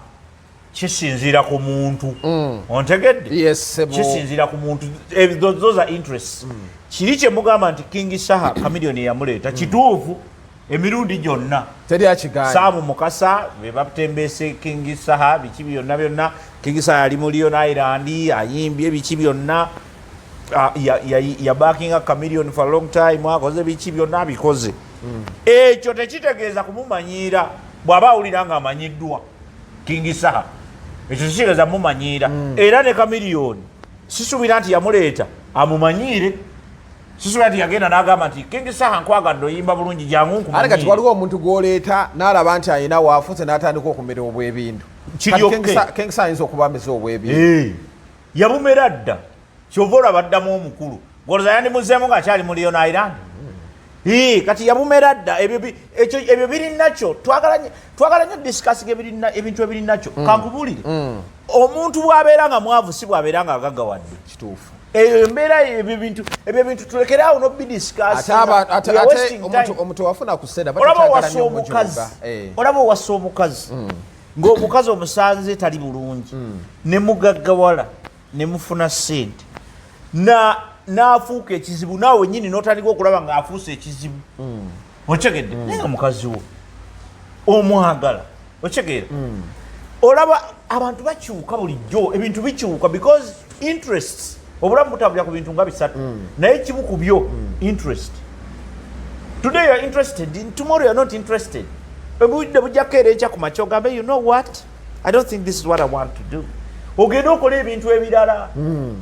kisinziira ku muntu, ontegedde? Yes, sebo. Kisinziira ku muntu. Those are interests. Kiri kyemugamba nti King Saha Kamiliyoni yamuleeta kituufu emirundi gyonna. Teri akigaanye. Saamu Mukasa be batembese King Saha, biki byonna byonna. King Saha yali mu Leon Island, ayimbye biki byonna. Ah, yabakinga Chameleon for a long time, akoze biki byonna abikoze. Ekyo tekitegeeza kumumanyiira. Bw'aba awulira nga amanyiddwa King Saha, ekyo tekitegeeza mumumanyiira. Era ne Chameleon sisuubira nti yamuleeta amumanyiire. Sisuubira nti yagenda n'agamba nti King Saha nkwagadde, oyimba bulungi, jangu Ate kati nkumanyiire. waliwo omuntu gw'oleeta n'alaba nti alina waafuze n'atandika okumera obwebindu. Kiri Kati okay. King Saha ayinza okuba ameze obwebindu. Eh, yabumera dda. Kyova olaba addamu omukulu goloza yandimuzeemu ng'akyali mu Leon Island. Eh, kati yabumera dda. Ebyo biri nakyo. Twagala nnyo discussing ebintu ebiri nakyo. Kankubuulire, omuntu bw'abeera nga mwavu si bw'abeera nga agaggawadde. Kituufu. Eyo embeera, ebyo bintu tulekere awo Ate ate omuntu wafuna ku ssente aba Olaba takyagala owasa nnyo omukazi, omujooga. Eh. olaba owasa omukazi ng'omukazi omusanze tali bulungi ne mugaggawala ne mufuna ssente. N'afuuka ekizibu, naawe wenyini n'otandika okulaba ng'afuuse ekizibu. Okitegedde? Naye nga mukazi wo omwagala, okitegeera? Olaba abantu bakyuka bulijjo, ebintu bikyuka because interests, obulamu butambulira ku bintu nga bisatu, naye kimu ku byo interest. Today you are interested in, tomorrow you are not interested. Obudde bujjako era enkya ku makya ogambe, "You know what, I don't think this is what I want to do." Ogende okola ebintu ebirala.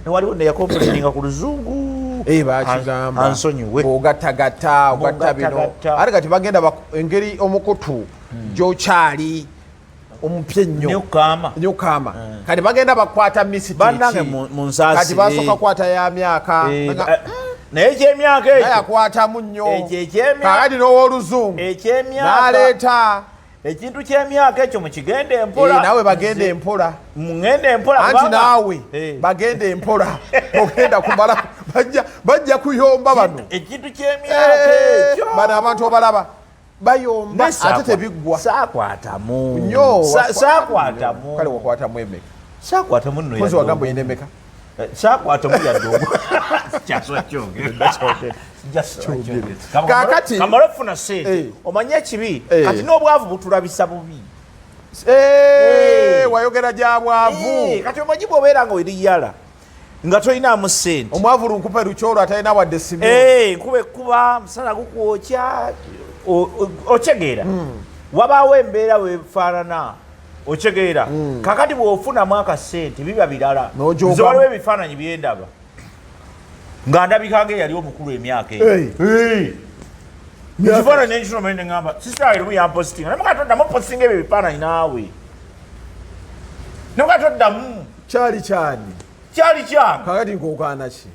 Waliwo neyacomplaininga ku luzungu. Eh, bakigamba. Ansonyiwe. Ogattagatta, ogatta bino. Bw'ogattagatta. Ate kati bagenda engeri omukutu gyokyali omupya ennyo. Newkama. Newkama, kati bagenda bakwata misiti. Bannange, mu nsaasire. Kati basooka kwata ya myaka. Naye ekyemyaka ekyo, Nayakwatamu nnyo. Ekyo ekyemyaka- Kakati n'owoluzungu ekyemyaka, n'aleeta. Ekintu kyemyaka ekyo mukigende empola. Eh, naawe bagende empola. Mugende empola. Anti naawe bagende empola, ogenda kumala bajja kuyomba bano. Ekintu kyemyaka Eh, ekyo, bano abantu obalaba bayomba, Ne ate tebiggwa. Saakwatamu. Nnyo. Saakwatamu. Kale wakwatamu emeka? Saakwatamu nno. Mpozi Yadde wagamba omu. oyina emeka? Saakwatamu yadde omu. Kyasobola kyogera. Kaakati- Kamala okufuna sente, omanye ekibi, kati n'obwavu butulabisa bubi. Eh, wayogera gya bwavu. Kati omanyi bw'obeera nga eri yala nga tolinaamu sente, Omwavu lunkupe lukyolwo atalina wadde simu. Enkuba ekkuba, musana gukwokya, otegeera? Wabaawo embeera wefaanana, otegeera? Kakati bw'ofunamu akasente biba birala. N'ojoogamu. Nze waliwo ebifaananyi byendaba nga ndabika nga eyali omukulu emyaka eyo. Ekifaananyi ekisoma neŋamba sister erimu yampositinga, naye toddamu positinga ebyo ebifaananyi naawe, naye toddamu. Kyali kyani? Kyali kyange. Kakati nkokaana ki?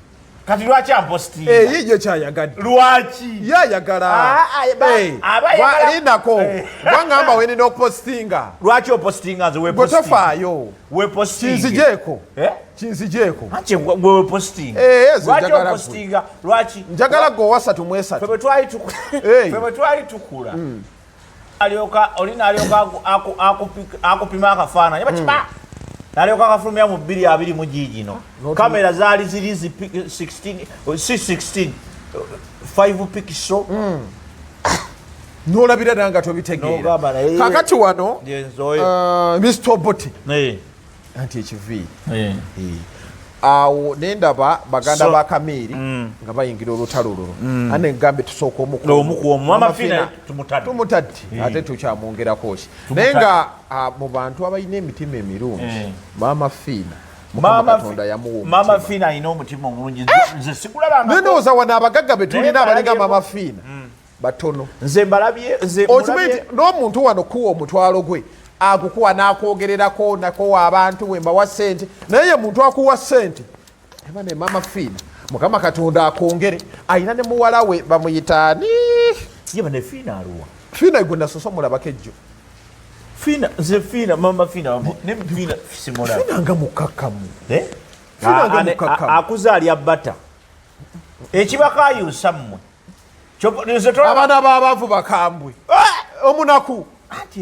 Kati lwaki ampositinga? Yijo kyayagadde. Lwaki? Ye ayagala. Ah, ah, aba ayagala- Lindako, gwangamba wenina okupositinga. Lwaki opositinga nze? Gwe Wepositinga. tofaayo. Wepositinge. Kinzijeeko. Eh? Kinzijeeko. Anti gwe wepositinga. Eh, nze Lwaki njagala gwe. opositinga? Lwaki? Njagala gwe owasatu mu esatu. Ffe bwe twali Hey. Ffe bwe twali tukula, alyoka oli n'alyoka akupima akafaananyi bakiba, n'alyoka akafulumya mu 2020 mu giigino. Kamera zaali ziri zi 16, si 16, 5 pixel. Nolabira ddala nga tobitegeera. N'ogamba naye- Kakati wano Nze oyo. Mr Obote, anti ekiviiri awo nendaba baganda ba Kamiiri nga bayingira olutalo luno, ane ngambe tusooka omuku. Omuku omu. Mama Fina tumutadde. Tumutadde, ate tukyamwongerako ki? Naye nga mu bantu abalina emitima emirungi, Maama Fiina, Mukama Katonda yamuwa Mama omutima. Fina alina omutima omulungi. Nze sikulabanga. Naye ndowooza wano abagagga be tulina Naye abalinga mbalabyeko- Maama Fiina batono. Nze mbalabye, nze Okimanyi mulabye- nti n'omuntu wano kuwa omutwalo gwe agukuwa n'akwogererako nakowa abantu bwe mbawa ssente, naye ye muntu akuwa ssente eba ne Maama Fiina, Mukama Katonda akwongere, ayina ne muwala we bamuyitaani. Ye bane Fiina aluwa? Fiina gwe nasoose omulabako ejjo. Fiina, nze Fiina, Mama Fiina ne Fiina simulaba. Fiina nga mukakkamu. Eh? Fiina nga mukakkamu. Akuze alya bata ekibakayusa mmwe. Nze Abaana b'abaavu bakambwe, omunaku. Anti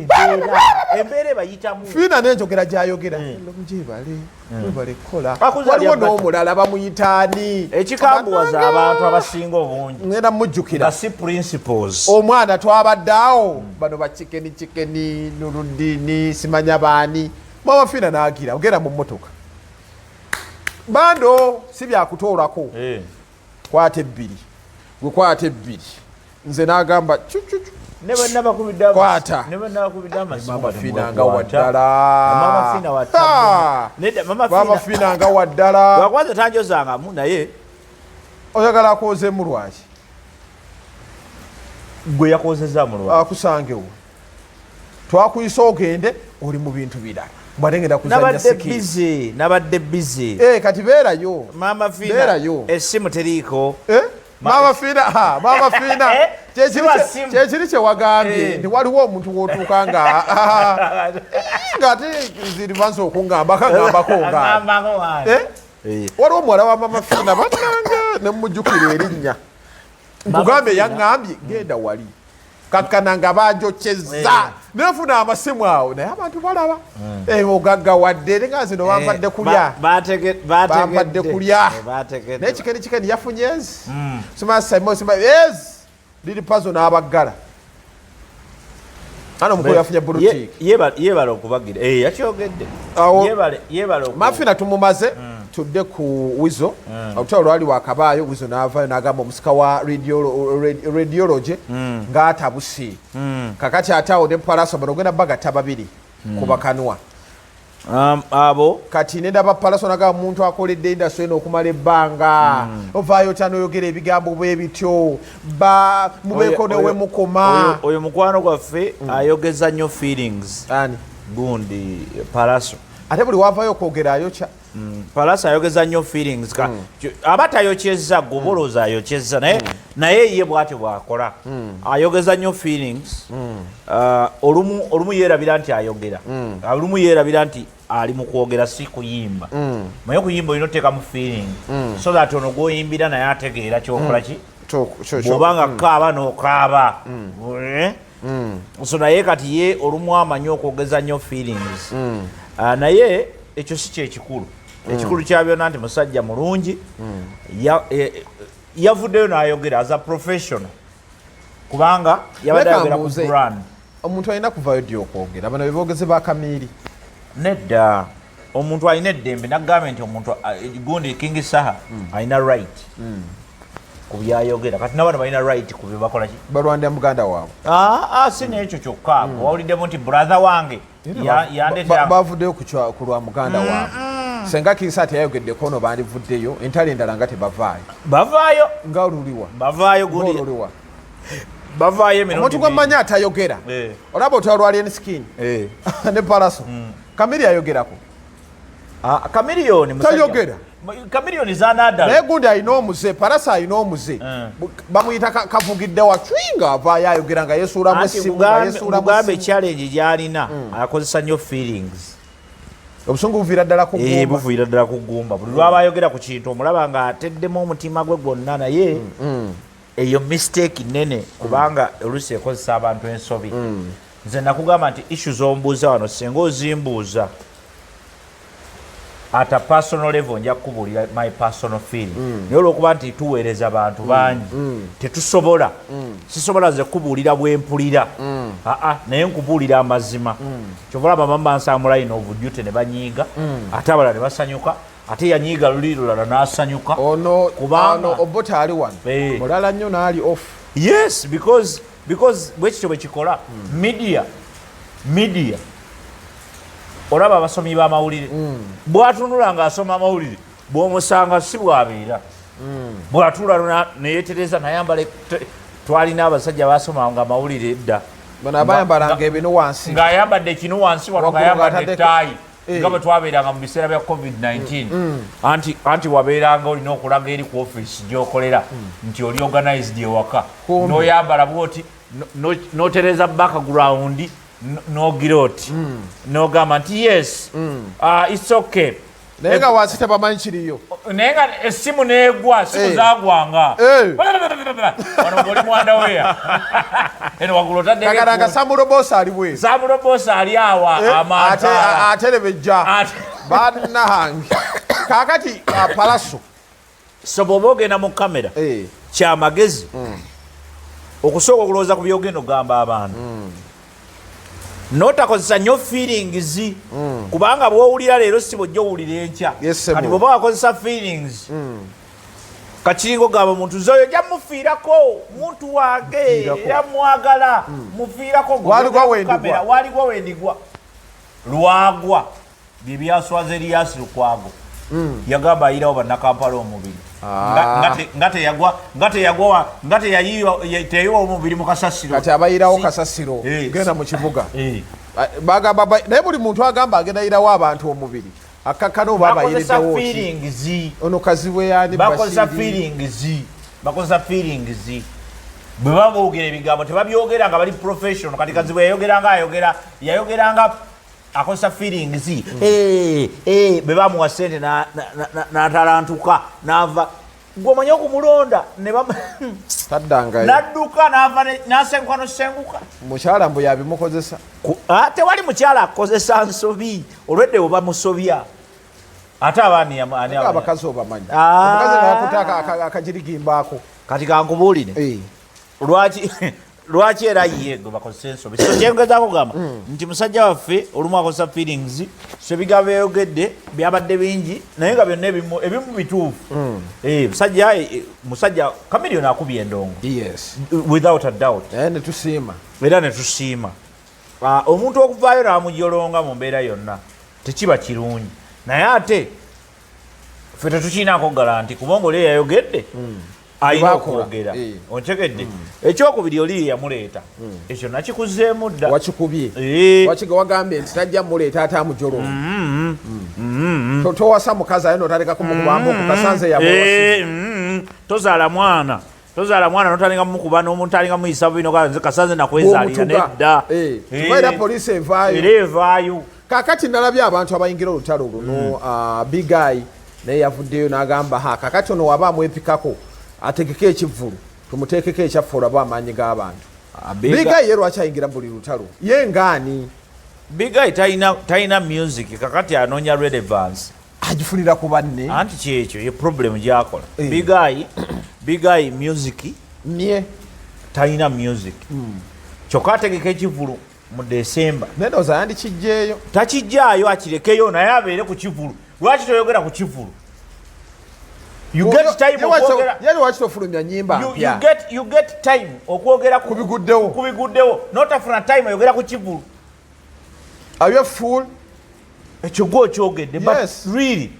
embeera ebayitamu. Fiina n'enjogera gyayogera, gyebale, webale kukola. Akuze Waliwo alya bata. n'omulala bamuyitaani? Ekikambuwaza abantu abasinga obungi Ngenda mujjukira. nga si principles. Omwana twabadde awo, bano ba Chicken Chicken Nurudini, simanya baani, Mama Fiina n'agira ogenda mu mmotoka bando si byakutoolako. Kwata ebbiri, gwe kwata ebbiri, nze n'agamba cucucu. Ne bwe nabakubidde Kwata. Ne bwe nabakubidde amasimu Mama nga Fiina nga temugakwata. waddala. Mama Fiina wa Ha! tabbu. Nedda, Mama Mama Fiina- Fiina nga waddala. Lwakwanza tanjozangamu naye. Oyagala akwozemu lwaki? Gwe yakozeza mu lwa Akusangewo, twakuyisa ogende, oli mu bintu birala, mbadde ngenda kuzanya Nabadde sikiri. busy, nabadde busy. Eh, kati beerayo. Mama Fiina, Beerayo. essimu teriiko. Eh? Mama Fiina, ha, Mama Fiina. Eh? Kyekiri Siba simu. Kyekiri kyewagambye Eh. nti waliwo omuntu wotuuka nga ate zirivansi okungamba kagambako nga Agambako wani. Eh? Eh. Waliwo omuwala wa Mama Fiina bannange, nemujjukira erinnya, nkugambye, yaŋŋambye genda wali. Kakkana nga banjokyezza Eh. Nenfuna amasimu awo, naye abantu balaba ogaggawadde ere nga zino bampadde kulya. Bampadde kulya. Bategedde. Naye kikeni kikeni yafunye ezi sima simo sima ezi liri pazo n'abaggala ano omukulu yafunye bulutiiki. Yebale okubagira. Eh, yakyogedde. Yebale Mafina tumumaze, tudde ku Wizo. Olutalo lwali wakabaayo, Wizo n'avaayo n'agamba omusika wa radiology ng'atabuse. Kakati ate awo ne Palaso bano ogenda bagatta babiri ku bakanwa. Abo Kati nendaba Palaso nagamba muntu akoledde industry eno okumala ebbanga, ovaayo otya n'oyogera ebigambo bwe bityo? Ba mubeeko newe mukoma. Oyo mukwano gwaffe ayogeza nnyo feelings. Ani? Gundi Palaso. Ate buli wavaayo okwogera ayokya. Palaso ayogeza nnyo feelings. Aba tayokyezza, gwe oba olowooza ayokyezza, naye ye bwatyo bwakola, ayogeza nnyo feelings. Olumu yeerabira nti ayogera, olumu yeerabira nti ali mu kwogera si kuyimba. Naye okuyimba olina oteekamu feeling so that ono gwoyimbira naye ategeera kyokola ki. Bw'oba nga kaaba n'okaaba. Eh? So naye kati ye olumu amanyi okwogeza nnyo feelings. Ah, naye ekyo si kyekikulu. Ekikulu kya byonna nti musajja mulungi. Yavuddeyo n'ayogera as a professional kubanga yabadde Leka ayogera ku mbuuze. brand. Omuntu alina kuvayo ddi okwogera? Bano bebogezi ba Kamiiri. Nedda, omuntu alina eddembe. Nagambye nti omuntu gundi King Saha alina right ku byayogera. Kati nabano balina right ku bye bakola ki. Balwandira muganda waabwe. Ah, ah, si nekyo kyokka. Wawuliddemu nti brother wange yandetera. Bavuddeyo ku lwa muganda waabwe. Senga Kinsa teyayogeddeko ono, bandivuddeyo. Entalo endala nga tebavaayo. Bavaayo. Nga luliwa? Bavaayo gundi. Ng'oluliwa? Bavaayo emirundi Omuntu gwe mingi. mmanyi atayogera, olaba otwala lwa Alien Skin ne Palaso. Kamiri ayogerako? Ah, Chameleone musajja- Tayogera. Chameleone zanadala. Naye gundi alina omuze, Palaso alina omuze. Bamuyita kavugidde wacwi nga avaayo ayogera nga yesuulamu Anti essimu, nga yesuulamu ngugambe, essimu. Challenge gyalina, akozesa nnyo feelings. Obusungu buviira ddala ku ggumba. Buviira ddala ku ggumba. Buli lwaba ayogera ku kintu omulaba nga ateddemu omutima gwe gwonna, naye eyo mistake nene kubanga oluusi ekozesa abantu ensobi. Nze nakugamba nti issue zombuuza wano, singa ozimbuuza at a personal level, nja kukubuulira my personal feeling, naye olwokuba nti tuweereza bantu bangi, tetusobola, sisobola nze kukubuulira bwempulira. Aa, naye nkubuulira amazima. Kyova olaba mama bansanga line of duty ne banyiiga, ate abalala ne basanyuka, ate yanyiiga luli lulala n'asanyuka. Ono Kubanga ono Obota ali wano mulala nnyo n'ali off. Yes, because bwekityo bwe kikola media. Olaba abasomi b'amawulire, bwatunula ng'asoma amawulire, bw'omusanga si bwabeera, bw'atuula neyetereza nayambala twalina abasajja basomanga amawulire edda. Bano abayambalanga ebinu wansi. Ng'ayambadde ekinu wansi wano, Waggulu ng'ayambadde ng'ataddeko- ettaayi. Nga bwe twabeeranga mu biseera bya COVID-19, anti wabeeranga olina okulaga eri ku offisi gy'okolera nti oli organized ewaka. Kumbe. N'oyambala bwoti, n'otereza background, n'ogira oti, n'ogamba nti yes, it's okay. Naye nga wansi tebamanyi kiriyo. Naye nga essimu neegwa, simu zagwanga. Wano ng'oli mwandaweya eno waggulu otaddeko Kagalanga. Samulobosa ali bweru. Samulobosa ali awa amantaala. Aterebejja. Bannange, kakati Palaso. So bw'oba ogenda mu kamera, kyamagezi okusooka okulowooza ku byogenda okugamba abantu, notakozesa nnyo feelings, kubanga bwowulira leero si bwojja owulira enkya. Yes, sir. Kati bw'oba wakozesa feelings, kakiringa ogamba omuntu zoyo nja mufiirako, muntu wange. Mufiirako. Era mwagala mufiirako. Waligwa wendigwa. Kamera, waligwa wendigwa lwagwa byebyaswaza Eriyasi Lukwago. Yagamba ayirawo bannakampala omubiri. Nga teyagwa nga teyayiwa omubiri mu kasasiro. Kati abayirawo kasasiro. Genda mu kibuga. Bagamba naye buli muntu agamba agenda yirawo abantu omubiri, akakkana oba Bakozesa abayiriddewo ki? feelings. Ono Kazibwe yani? Bakozesa Bashiri. feelings, bakozesa feelings. Bwe baba boogera ebigambo tebabyogera nga bali professional. Kati Kazibwe yayogeranga, ayogera, yayogeranga akozesa feelings. Eh, bwe bamuwa sente n'atalantuka n'ava, gwe omanyi okumulonda ne Taddangayo. Nadduka n'ava n'asenguka nosenguka. Mukyala mbu yabimukozesa. Tewali mukyala akozesa nsobi, olwedde bwe bamusobya ate abaani ani abakazi obamanyi. Ah. Omukazi nakuta akagirigimbaako. Kati kankubuulire. Lwaki era ye gwe bakozesa ensobi? So kyengezaako kugamba nti musajja waffe olumu akozesa feelings, so ebigambo byayogedde byabadde bingi, naye nga byonna ebimu bituufu. Musajja Chameleone akubye endongo. Without a doubt. Naye netusiima. Era netusiima. Omuntu okuvaayo n'amujolonga mu mbeera yonna tekiba kirungi, naye ate ffe tetukiinaako guarantee, kubanga oli eyayogedde alina Tebakola. okwogera. Ontegedde? Ekyokubiri, oli ye yamuleeta, ekyo nakikuzeemu dda. Wakikubye. Wakiga wagambye nti tajja muleeta ate amujolonga. Towasa mukazi aye notaleka kumukubamba okukasanze yamuwasi. Tozaala mwana notandika mukuba n'omuntu alinga muyisa bino, nze kasanze nakwezaalira. Nedda. Kuba era poliisi evaayo. Era evaayo. Kakati nalabye abantu abayingira olutalo luno. Big Eye naye yavuddeyo n'agamba, ha, kakati ono waba amwepikako ategeke ekivvulu, tumuteekeko ekyaffe olabe amaanyi g'abantu. Big Eye ye lwaki ayingira buli lutalo? Ye ngaani? Big Eye talina music, kakati anoonya relevance. Agifunira ku banne. Anti kyekyo ye problem gyakola. Big Eye music nye talina music, kyokka ategeka ekivulu mu December. Naye ndowooza yandikijjeeyo. Takijjaayo, akirekeyo, naye abeere ku kivulu. Lwaki toyogera ku kivulu? You get time okwogera. Ye lwaki tofulumya nyimba mpya? You get time okwogera Ku biguddewo. Ku biguddewo, notafuna time oyogera ku kivulu. Are you a fool? Ekyo gwe okyogedde, but really,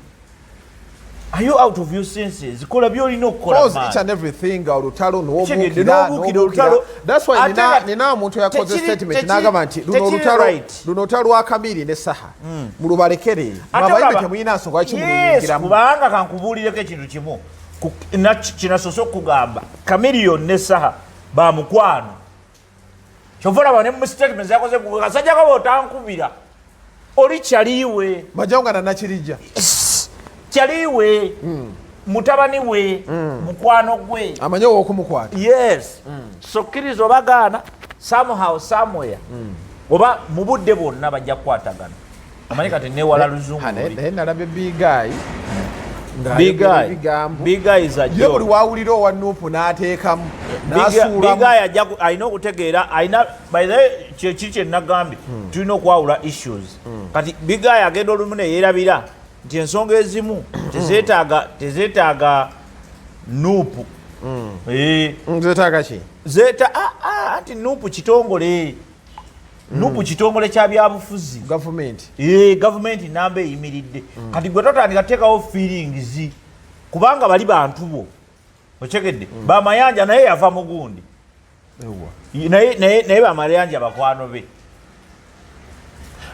are you out of your senses? Kola byolina okukola, Cause man. each and everything olutalo. Kitegedde, n'obuukira. N'obuukira olutalo. That's why Ate nina omuntu yakoze statement n'agamba nti luno tekiri olutalo, right. luno olutalo lwa Kamiri ne Saha, mulubalekere. Ate Abayimbi temulina nsonga lwaki Yes, muluyingiramu. Kubanga kankubuulireko ekintu kimu. Kinasoose okugamba, Chameleone ne Saha bamukwano, kyova olaba ne mu statement yakoze, kasajja kaba otankubira oli kyaliwe. Majjawo nga nanakirijja. Kyaliwe, mutabani we, mukwano gwe. Amanyi owokumukwata. Yes. So kkiriza obagaana, somehow, somewhere, oba mu budde bwonna bajja kukwatagana. Omanyi kati newala luzungu Ha, luli. Naye nalabye Big Eye Big ng'ayogera Eye. ebigambo. Big Eye is a Ye joke. buli wawulira owa NUP n'ateekamu Big n'asuulamu. Eye alina okutegeera, alina, by the way, kyekiri kye nagambye, tulina okwawula issues. Kati Big Eye agenda olumu neyeerabira nti ensonga ezimu tezeetaaga NUP. Zetaaga ki? Zeta anti NUP kitongole, NUP kitongole kya byabufuzi. Gavumenti. Gavumenti namba eyimiridde. Kati gwe totandika teekawo feelings, kubanga bali bantu bo, okyegedde? Bamayanja naye yava mu gundi, naye bamayanja bakwano be.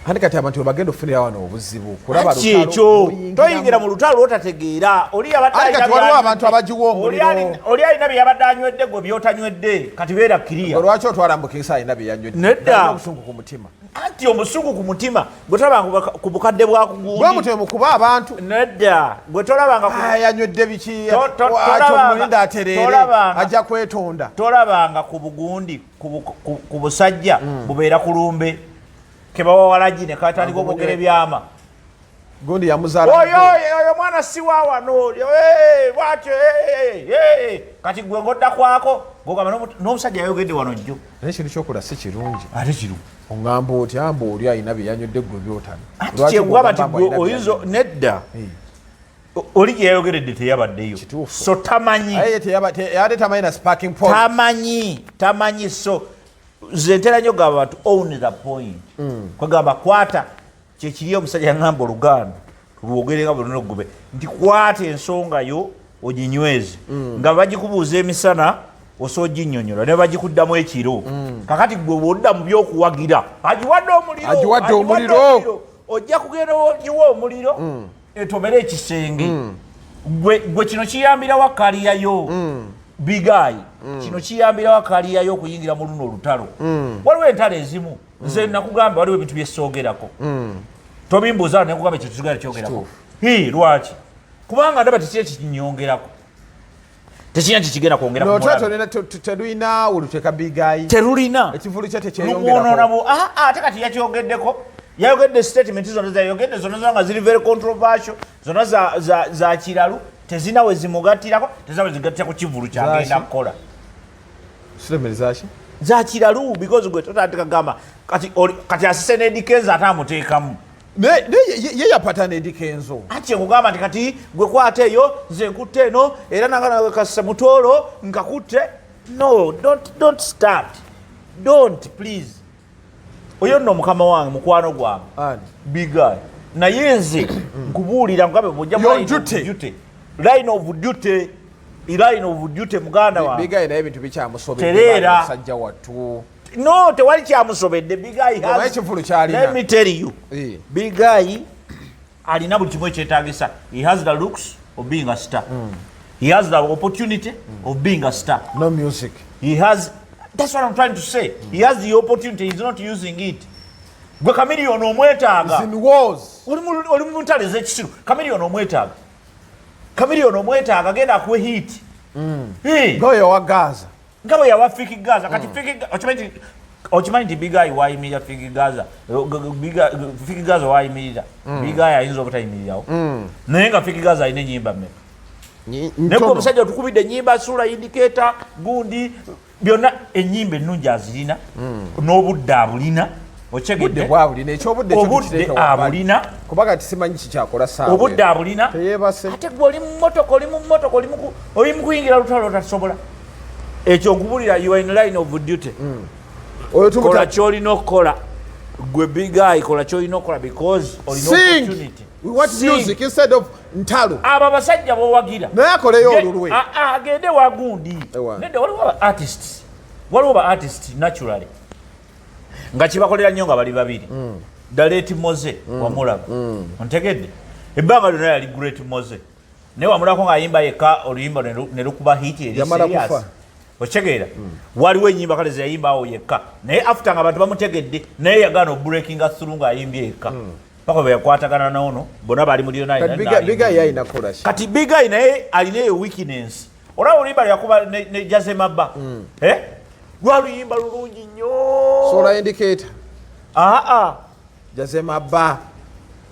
Andi kati abantu webagenda okufunira wano obuzibu kulaba Anti lutalo, ekyo luyingiramu. Toyingira mu lutalo lwotategeera. Oli yabadde Anti alina kati waliwo byanywedde. abantu abagiwa omuliro. Oli alina bye yabadde anywedde, gwe byotanywedde, kati beera kiriya. Gwe lwaki otwala mukisa alina bye yanywedde? Nedda. Alina obusungu ku mutima. Anti omusungu ku mutima gwe tolabanga ku bukadde Bwe bwakugundi. mutwe mukuba abantu. Nedda, gwe tolabanga Ah, yanywedde biki? Tolabanga- Kyomulinda atereere. Ajja kwetonda. Tolabanga ku bugundi ku busajja bubeera ku lumbe kebawa walagi ne katandika okwogera ebyama. Gundi yamuzaala. Oyo mwana si wa wano, bwatyo, kati gwe ngodda kwako gogamba n'omusajja yayogedde wano jjo. Naye ekintu kyokola si kirungi. Ate kiru? Oŋŋamba oti amba oli alina bye yanywedde, gwe byotano. Ati kyengamba nti gwe oyinza, nedda. Oli gye yayogeredde teyabaddeyo. Kituufu. So tamanyi. Ate tamanyi na sparking point. Tamanyi. So nze ntera nnyo gamba to own the point. Kwegamba kwata kyekiri, omusajja yaŋŋamba oluganda lwogere nga bulina ogube nti kwata ensonga yo oginyweze. Nga bagikubuuza emisana osobola oginnyonnyola, ne bagikuddamu ekiro. Kakati gwe bwodda mu byokuwagira agiwadde omuliro, Agiwadde omuliro. Ojja kugenda ogiwa omuliro etomere ekisenge. Gwe kino kiyambirawo kaliyayo. Big Eye, kino kiyambirawo kaliyayo okuyingira mu luno olutalo. Waliwo entalo ezimu nze nakugamba, waliwo ebintu byesoogerako, tobimbuuza, nekugamba ekyo tugenda kyogerako. Lwaki? Kubanga ndaba tekiri ekikinyongerako. Tekirina kyekigenda kwongera. Terulina oluteka Big Eye. Terulina. Ekivulu kye. Lumwonona. Ate kati yakyogeddeko, yayogedde statement zonna zayogedde zonna zonna nga ziri very controversial, zonna za kiralu, tezina we zimugattirako, tezina we zigattira ku kivulu kyagenda kukola. Statement zaki? Za kiralu, because gwe totandika gamba kati asise ne Eddy Kenzo ate amuteekamu. Ye yapata ne Eddy Kenzo. Ati nkugamba nti kati gwe kwata eyo, nze nkutte eno, era nanga kasa mutoolo nkakutte. No, don't start, don't, please. Oyo nno mukama wange, mukwano gwange. Ani? Big Eye. Naye nze nkubuulira, nkugambe bwojja mu Your line of duty. duty, line of duty, line of duty, muganda wange. Big Eye naye ebintu bikyamusobedde. Tereera. Musajja wattu. No, tewali kyamusobedde. Big Eye Omanyi ekivulu kyalina. Let me tell you, Eh. Big Eye alina buli kimu ekyetagisa. He has the looks of being a star. He has the opportunity of being a star. No music. He has, that's what I'm trying to say. He has the opportunity, he's not using it. Gwe Chameleone omwetaaga. It's in wars. Oli mu ntale ez'ekisiru. Chameleone omwetaaga, Chameleone omwetaaga, genda akuwe hit. Hey. Ngoyo wa Gaza. Nga bwe yawa Fik Gaza. Kati Fik okimanyi nti Big Eye wayimirira Fik Gaza. Fik Gaza wayimirira, Big Eye ayinza obutayimirirawo, naye nga Fik Gaza alina enyimba mmeka? Naye gwe omusajja otukubidde enyimba, Sula Indicator, gundi byonna, enyimba ennungi azirina, n'obudde abulina. Budde Okyegedde? bwabulina, ekyobudde ekyo Obudde tukiteeke wabbali. abulina. Kuba kati simanyi kikyakola saawa. Obudde abulina. Teyeebase. Ate gwe oli mu motoka, oli mu motoka, oli mu kuyingira lutalo, otasobola. Ekyo nkubulira, you are in line of duty. Oyo Kola tumuta kyolina okukola. Gwe Big Eye, kola kyolina okukola because olina Sing. opportunity. We want Sing. music instead of ntalo. Abo abasajja bowagira Naye akoleyo olulwe. Agende wagundi. Ewa. Nedda, waliwo aba artists, waliwo ba artist naturally nga kibakolera nnyo nga bali babiri. The late Moze, wamulaba? Ontegedde? Ebbanga lyonna yali Great Moze, naye wamulabako ng'ayimba yekka oluyimba ne lukuba hit eri Yamala serious? kufa. Okitegeera? Waliwo enyimba kale zeyayimba awo yekka, naye after nga abantu bamutegedde, naye yagaana obreakinga through ng'ayimbye yekka paka bwe yakwatagana noono, bonna bali mu Kati Big Eye alina kukola ki? Kati Big Eye naye alina eyo weakness. Olaba oluyimba lyakuba ne Jaze Mabba, Eh? Lwaluyimba lulungi nnyo. Sola Indicator. Aa. Jaze Mabba,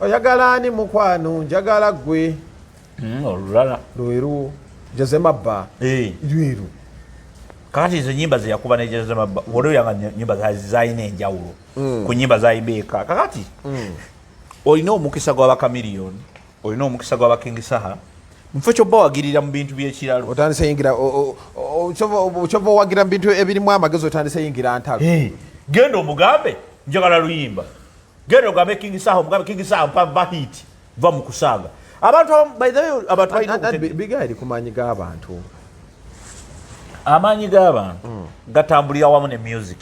oyagala ani mukwano, njagala gwe. Olulala. Lweru Jaze Mabba. Eh. Lweru. Kakati ezo nyimba zeyakuba ne Jaze Mabba, oluyanga nyimba zalina enjawulo ku nyimba zayimba eka. Kakati olina omukisa gw'aba Chameleone, olina omukisa gw'aba King Saha, mufo kyobba wagirira mu bintu by'ekiralo. Otandise yingira kyova owagira mu bintu ebirimu amagezi, otandise yingira ntalo. Hey, genda omugambe njagala luyimba, genda ogambe King Saha, omugambe King Saha mpa hit, va mu kusaaga. Abantu by the way, abantu balina okutegeera. Big Eye eri ku maanyi g'abantu. Amaanyi g'abantu gatambulira wamu ne music.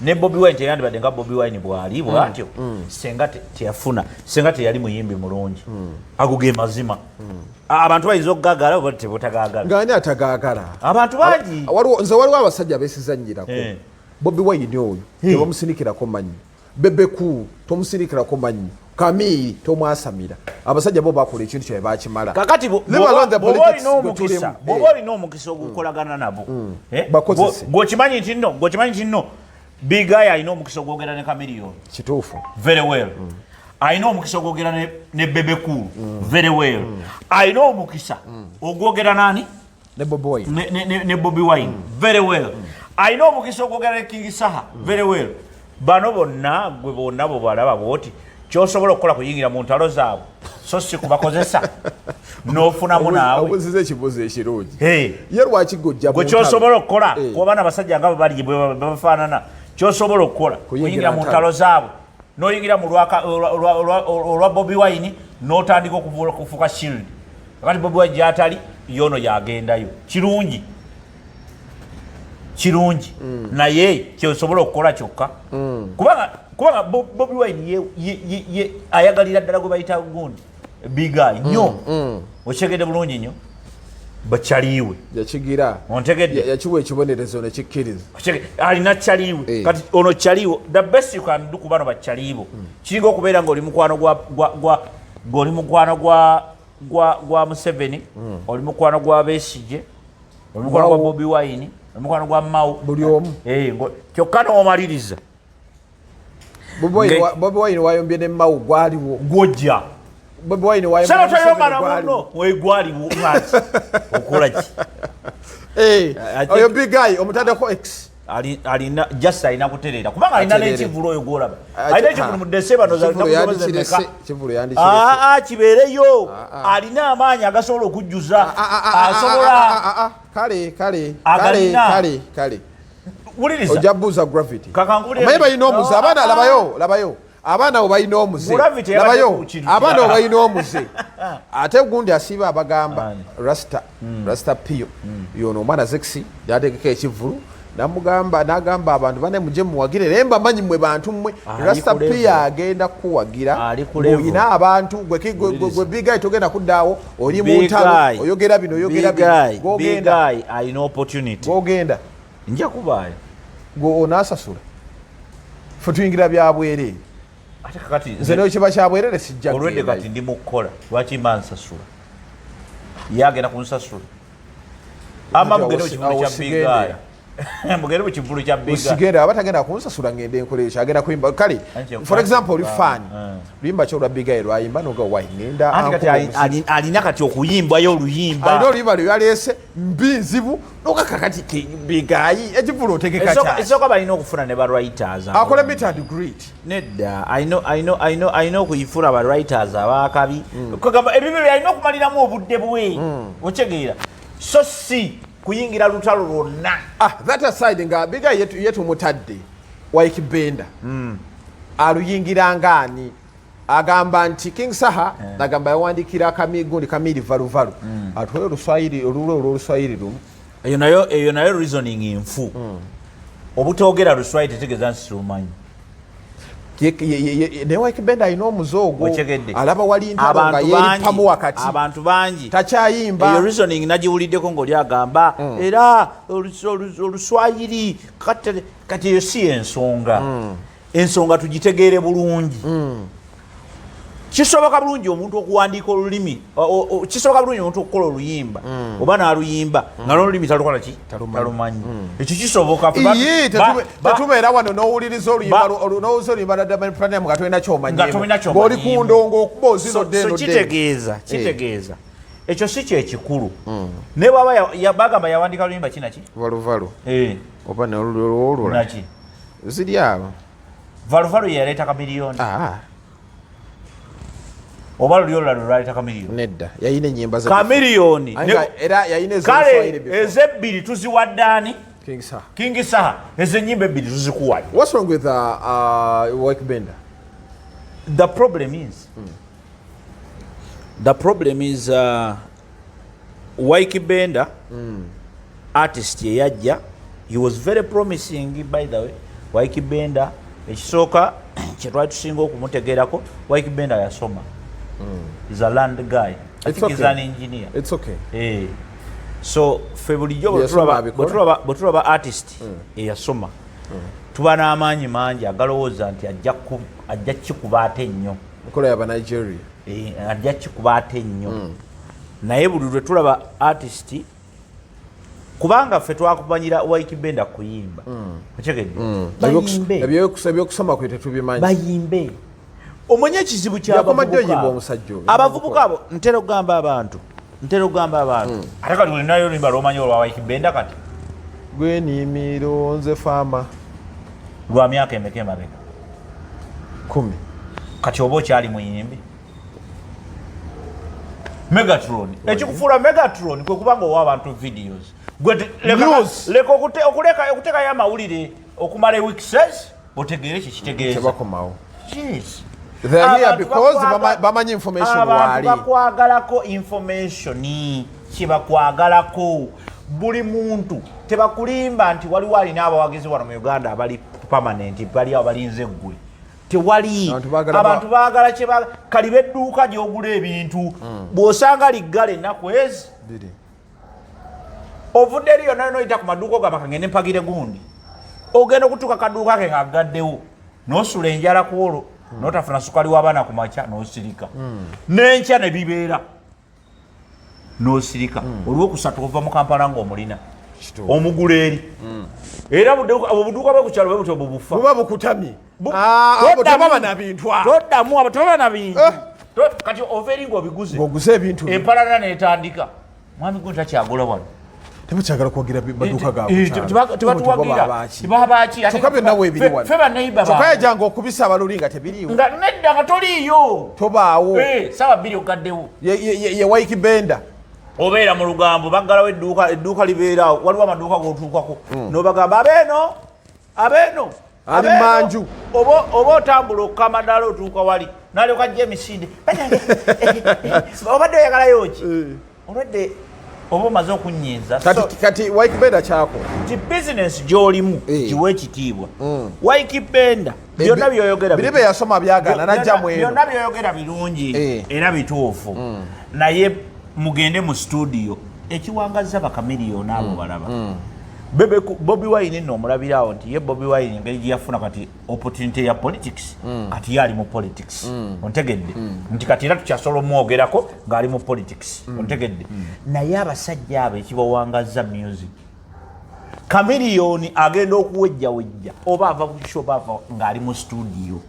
Ne Bobi Wine teyandibadde nga Bobi Wine bwali bwatyo senga teyafuna, senga teyali muyimbi mulungi. Ago ge mazima. Abantu bayinza okugagala oba tebutagagala. Ng'ani atagaagala? Abantu bangi. Nze waliwo abasajja besizanyirako. Eh. Bobi Wine oyo tebamusinikirako mannyo, Bebe Cool tomusinikirako mannyo, Kami tomwasamira. Abasajja bo bakola ekintu kyabwe bakimala. Kakati Leave alone the bw'oba politics olina gwe omukisa, tulimu. bw'oba olina omukisa ogukolagana nabo, eh, Bakozese. gw'okimanyi nti nno Big Eye alina omukisa ogwogera ne Chameleone. Kituufu. Very well. Alina omukisa ogwogera ne Bebe Cool. Very well. Alina omukisa ogwogera nani? Ne Bobi Wine. Ne Bobi Wine. Very well. Alina omukisa ogwogera ne King Saha. Very well. Bano bonna gwe bonna bo balaba bwoti, kyosobola okukola kuyingira mu ntalo zaabwe, so si kubakozesa n'ofunamu naawe. Obuziza ekibuuzo ekirungi. Hey. Ye lwaki gojja Gwe kyosobola okukola, Eh. kuba n'abasajja nga bali bwe bafaanana, kyosobola okukola Kuyingira kuyingira mu ntalo. ntalo zaabwe, n'oyingira mu olwa Bobi Wine, n'otandika okufuuka shield. Kati Bobi Wine gyatali, yono yagendayo. Kirungi, kirungi, naye kyosobola okukola kyokka, kubanga Bobi Wine ye ayagalira ddala gwe bayita gundi Big Eye nnyo. Okyegedde bulungi nnyo, bakyaliwe. Yakigira. Ontegedde? Yakiwa ekibonerezo nekikkiriza. Alina kyaliwe. Eh. Kati ono kyaliwo, the best you can do ku bano bakyalibo kiringa okubeera nga oli mukwano gwa ng'oli mukwano gwa Museveni, oli mukwano gwa Besigye. Omukwano gwa Bobi Wine, omukwano gwa Mao, buli omu. Eh, kyokka n'omaliriza Bobi Wine wayombye ne Mao gwaliwo. Gwojja. Bobi Wine wayombye toyomba na muno wegwaliwo lwaki okola ki? Eh, oyo big guy omutaddeko X. Alina just alina kutereera kubanga alina n'ekivulu oyo gwolaba alina ekivulu mu December nozakibeereyo kibeereyo alina amaanyi agasobola okujjuza asobola kale kale kale kale kale wuliriza ojja buuza Gravity omanyi balina omuze abaana labayo labayo abaana abo balina omuze labayo abaana abo balina omuze ate gundi asiiba abagamba Rasta Rasta Pio yono omwana Zexi yategeka ekivulu namugamba nagamba abantu bane muje muwagire naye mbamanyi mmwe bantu mmwe Rasta Pio agenda kuwagira olina abantu gwe big guy togenda kuddaawo oli mu ntalo oyogera bino oyogera bino gogenda alina opportunity gogenda nja kubaayo gwe onaasasula ffe tuyingira bya bwereere ate kakati nze nayo kiba kya bwereere sijja olwedde kati ndi mu kukola lwaki mba nsasula ye agenda kunsasula ama mugende mu kivulu kya big guy mugende mu kivulu kya big guy sigenda aba tagenda kunsasula ngende enkola ekyo agenda kuyimba kale for example oli fan luyimba ki olwa big guy lwayimba noga wayi ngenda anti kati alina kati okuyimbwayo oluyimba alina oluyimba lwe yaleese mbi nzibu noga kakati big guy ekivulu otegeka kyaki esooka balina okufuna ne ba writers akole meet and greet nedda alina okuyifuna ba writers abakabi kagamba ebibyo byalina okumaliramu obudde bwe otegeera so si kuyingira lutalo lwonna. That aside nga big guy yetumutadde Ykee Benda aluyingira ngaani agamba nti King Saha agamba yawandikira kamigundi kamiri valuvalu atwale oluswayiri olulwo olw'oluswayiri lumu eyo nayo reasoning nfu obutogera luswayiri tetegeeza nti sirumanyi. Naye Ykee Benda alina omuze ogwo alaba wali ntalo nga yeeripamu wakati abantu bangi takyayimba. Eyo reasoning nagiwuliddeko ng'oli agamba era oluswayiri kati eyo si ensonga. Ensonga tugitegeere bulungi. Kisoboka bulungi omuntu okuwandiika olulimi, kisoboka bulungi omuntu okukola oluyimba oba n'aluyimba nga n'olulimi talukola ki talumanyi. Ekyo kisoboka. Tetubeera wano n'owuliriza oluyimba n'owuliriza oluyimba lwa Diamond Platnumz nga tolina ky'omanyiimu ng'oli ku ndongo okuba ozinodde eno. Kitegeeza kitegeeza ekyo si kyekikulu. Naye bwaba bagamba yawandiika luyimba ki naki valuvalu oba nolulwola naki ziri abo valuvalu yeyaleeta Chameleone oba luli olulala lwaleeta Chameleone nedda yayina ennyimba Chameleone era yayina kale ezebbiri tuziwadde ani King Saha. King Saha ezenyimba ebbiri tuzikuwadde. What's wrong with Ykee Benda? The problem is Ykee Benda artist yeyajja, he was very promising, by the way. Ykee Benda ekisooka kyetwali tusinga okumutegerako, Ykee Benda yasoma, is a learned guy. I It's think he's okay. an engineer. It's okay. Eh. So ffe bulijjo Yasoma abikola. Bwe tulaba artist eyasoma tuba n'amaanyi mangi agalowooza nti ajja kikuba ate nnyo. Nkola yaba Nigeria. Eh, ajja kikuba ate nnyo naye buli lwe tulaba artist kubanga ffe twakumanyira Ykee Benda kuyimba okyegedde bayimbe Ebyokusoma kwe tetubimanyi. Bayimbe omanye ekizibu Yakomadde oyimba kyabavubuka omusajja oyo. Abavubuka abo ntera okugamba abantu ate kati olinayo oluyimba lwomanyi olwa Ykee Benda kati Gwenimiro nze faama. Lwa myaka emeka emabega? 10. Kati oba okyali muyimbi Megatron ekikufuula Megatron kwe kubanga owa abantu videos. Gwe News. Leka okuteekayo amawulire okumala weeks otegeere kyekitegeeza. Tebakomawo. Yes. They are here Abantu because bamanyi information abantu waali. Bakwagalako information kyebakwagalako buli muntu tebakulimba nti waliwo alina abawagizi wano mu Uganda abali permanent bali awo balinze eggwe tewali. Abantu baagala Abantu baagala kyeba kaliba edduuka gy'ogula ebintu bw'osanga liggala ennaku ezi Biri. Ovudde eri yonna yonna oyita ku maduuka ogamba kangende mpagire gundi ogenda okutuuka kaduuka ke ngagaddewo n'osula enjala ku olwo n'otafuna sukali w'abaana ku makya n'osirika n'enkya ne bibeera N'osirika. Olwokusatu ova mu Kampala ng'omulina omugula eri, era obuduuka bwe ku kyalo bwe butyo bubufa. Buba bukutamye. Ah, abo tebaba na bintu abo. Toddamu, abo tebaba na bintu. Eh. Kati ova eri ng'obiguze. Ng'oguze ebintu byo. Empalana n'etandika, mwami gwe takyagula wano. Tebakyagala kuwagira maduuka gaabwe. Eh, tebatuwagira, tebabaki. Kyokka byonna weebiri wano. Fe baneiba. Kyokka yajanga okubisa abaluli nga tebiriiwo. Nga nedda, nga toliiyo. Tobaawo. Eh, saawa 2 ogaddewo. Ye Waikibenda. Obeera mu lugambo, baggalawo edduuka, edduuka libeeraawo. Waliwo amaduuka g'otuukako n'obagamba abeeno, abeeno. Ali abeeno. manju. Oba otambula okukamadaala, otuuka wali nalyoka ajja emisinde. Obadde oyagalayo ki? Olwedde oba omaze okunyiiza. Kati Waikibenda kyakola. Nti bizinesi gy'olimu giwe ekitiibwa. Waikibenda, byonna byoyogera Biri bye yasoma byagaana, najja mu eno. Byonna byoyogera birungi era bituufu, naye mugende mu studio. Ekiwangaza bakamiliyoni abo balaba Bebe Bobi Wine nno omulabirawo nti ye Bobi Wine engeri gye yafuna kati opportunity ya politics, kati ye ali mu politics, ontegedde nti kati era tukyasobola omwogerako ng'ali mu politics, ontegedde? Naye abasajja abo ekibawangaza music. Kamiliyoni agenda okuwejjawejja oba ava ku show, oba ava ng'ali mu studio.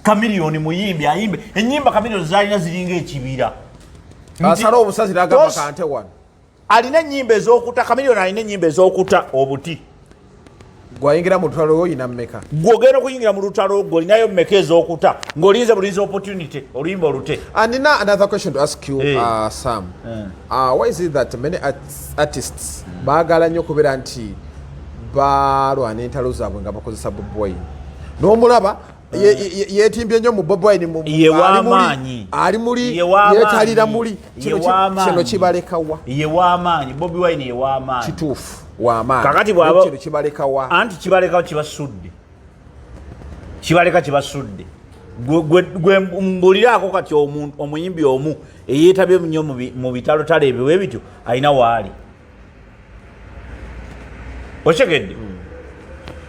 Kamiliyoni muyimbi, ayimbe enyimba. Kamiliyoni zalina ziringa ekibira. Asala obusazi n'agamba kante wano. Alina enyimba ez'okuta. Kamiliyoni alina enyimba ez'okuta obuti. Gwayingira mu lutalo, oyina mmeka? Gwe ogenda okuyingira mu lutalo, gwe olinayo mmeka ez'okuta ng'olinze bulinzi opportunity oluyimba olute? And now another question to ask you, Sam. Why is it that many artists baagala nnyo okubeera nti balwana entalo zaabwe nga bakozesa Bobi Wine? N'omulaba yeetimbye nnyo mu Bobi Wine, Ye ali muli- w'amaanyi. ali muli Ye w'amaanyi. yeetalira muli. Ye Kino w'amaanyi. kibalekawa? Ye w'amaanyi, Bobi Wine ye w'amaanyi. Kituufu, w'amaanyi. Kakati bw'aba- Kino kibalekawa? Anti kibaleka kibasudde, kibaleka kibasudde. Gwe mbuliraako kati omuyimbi omu eyeetabye nnyo mu bitalotalo ebyo bwe bityo alina waali, okitegedde?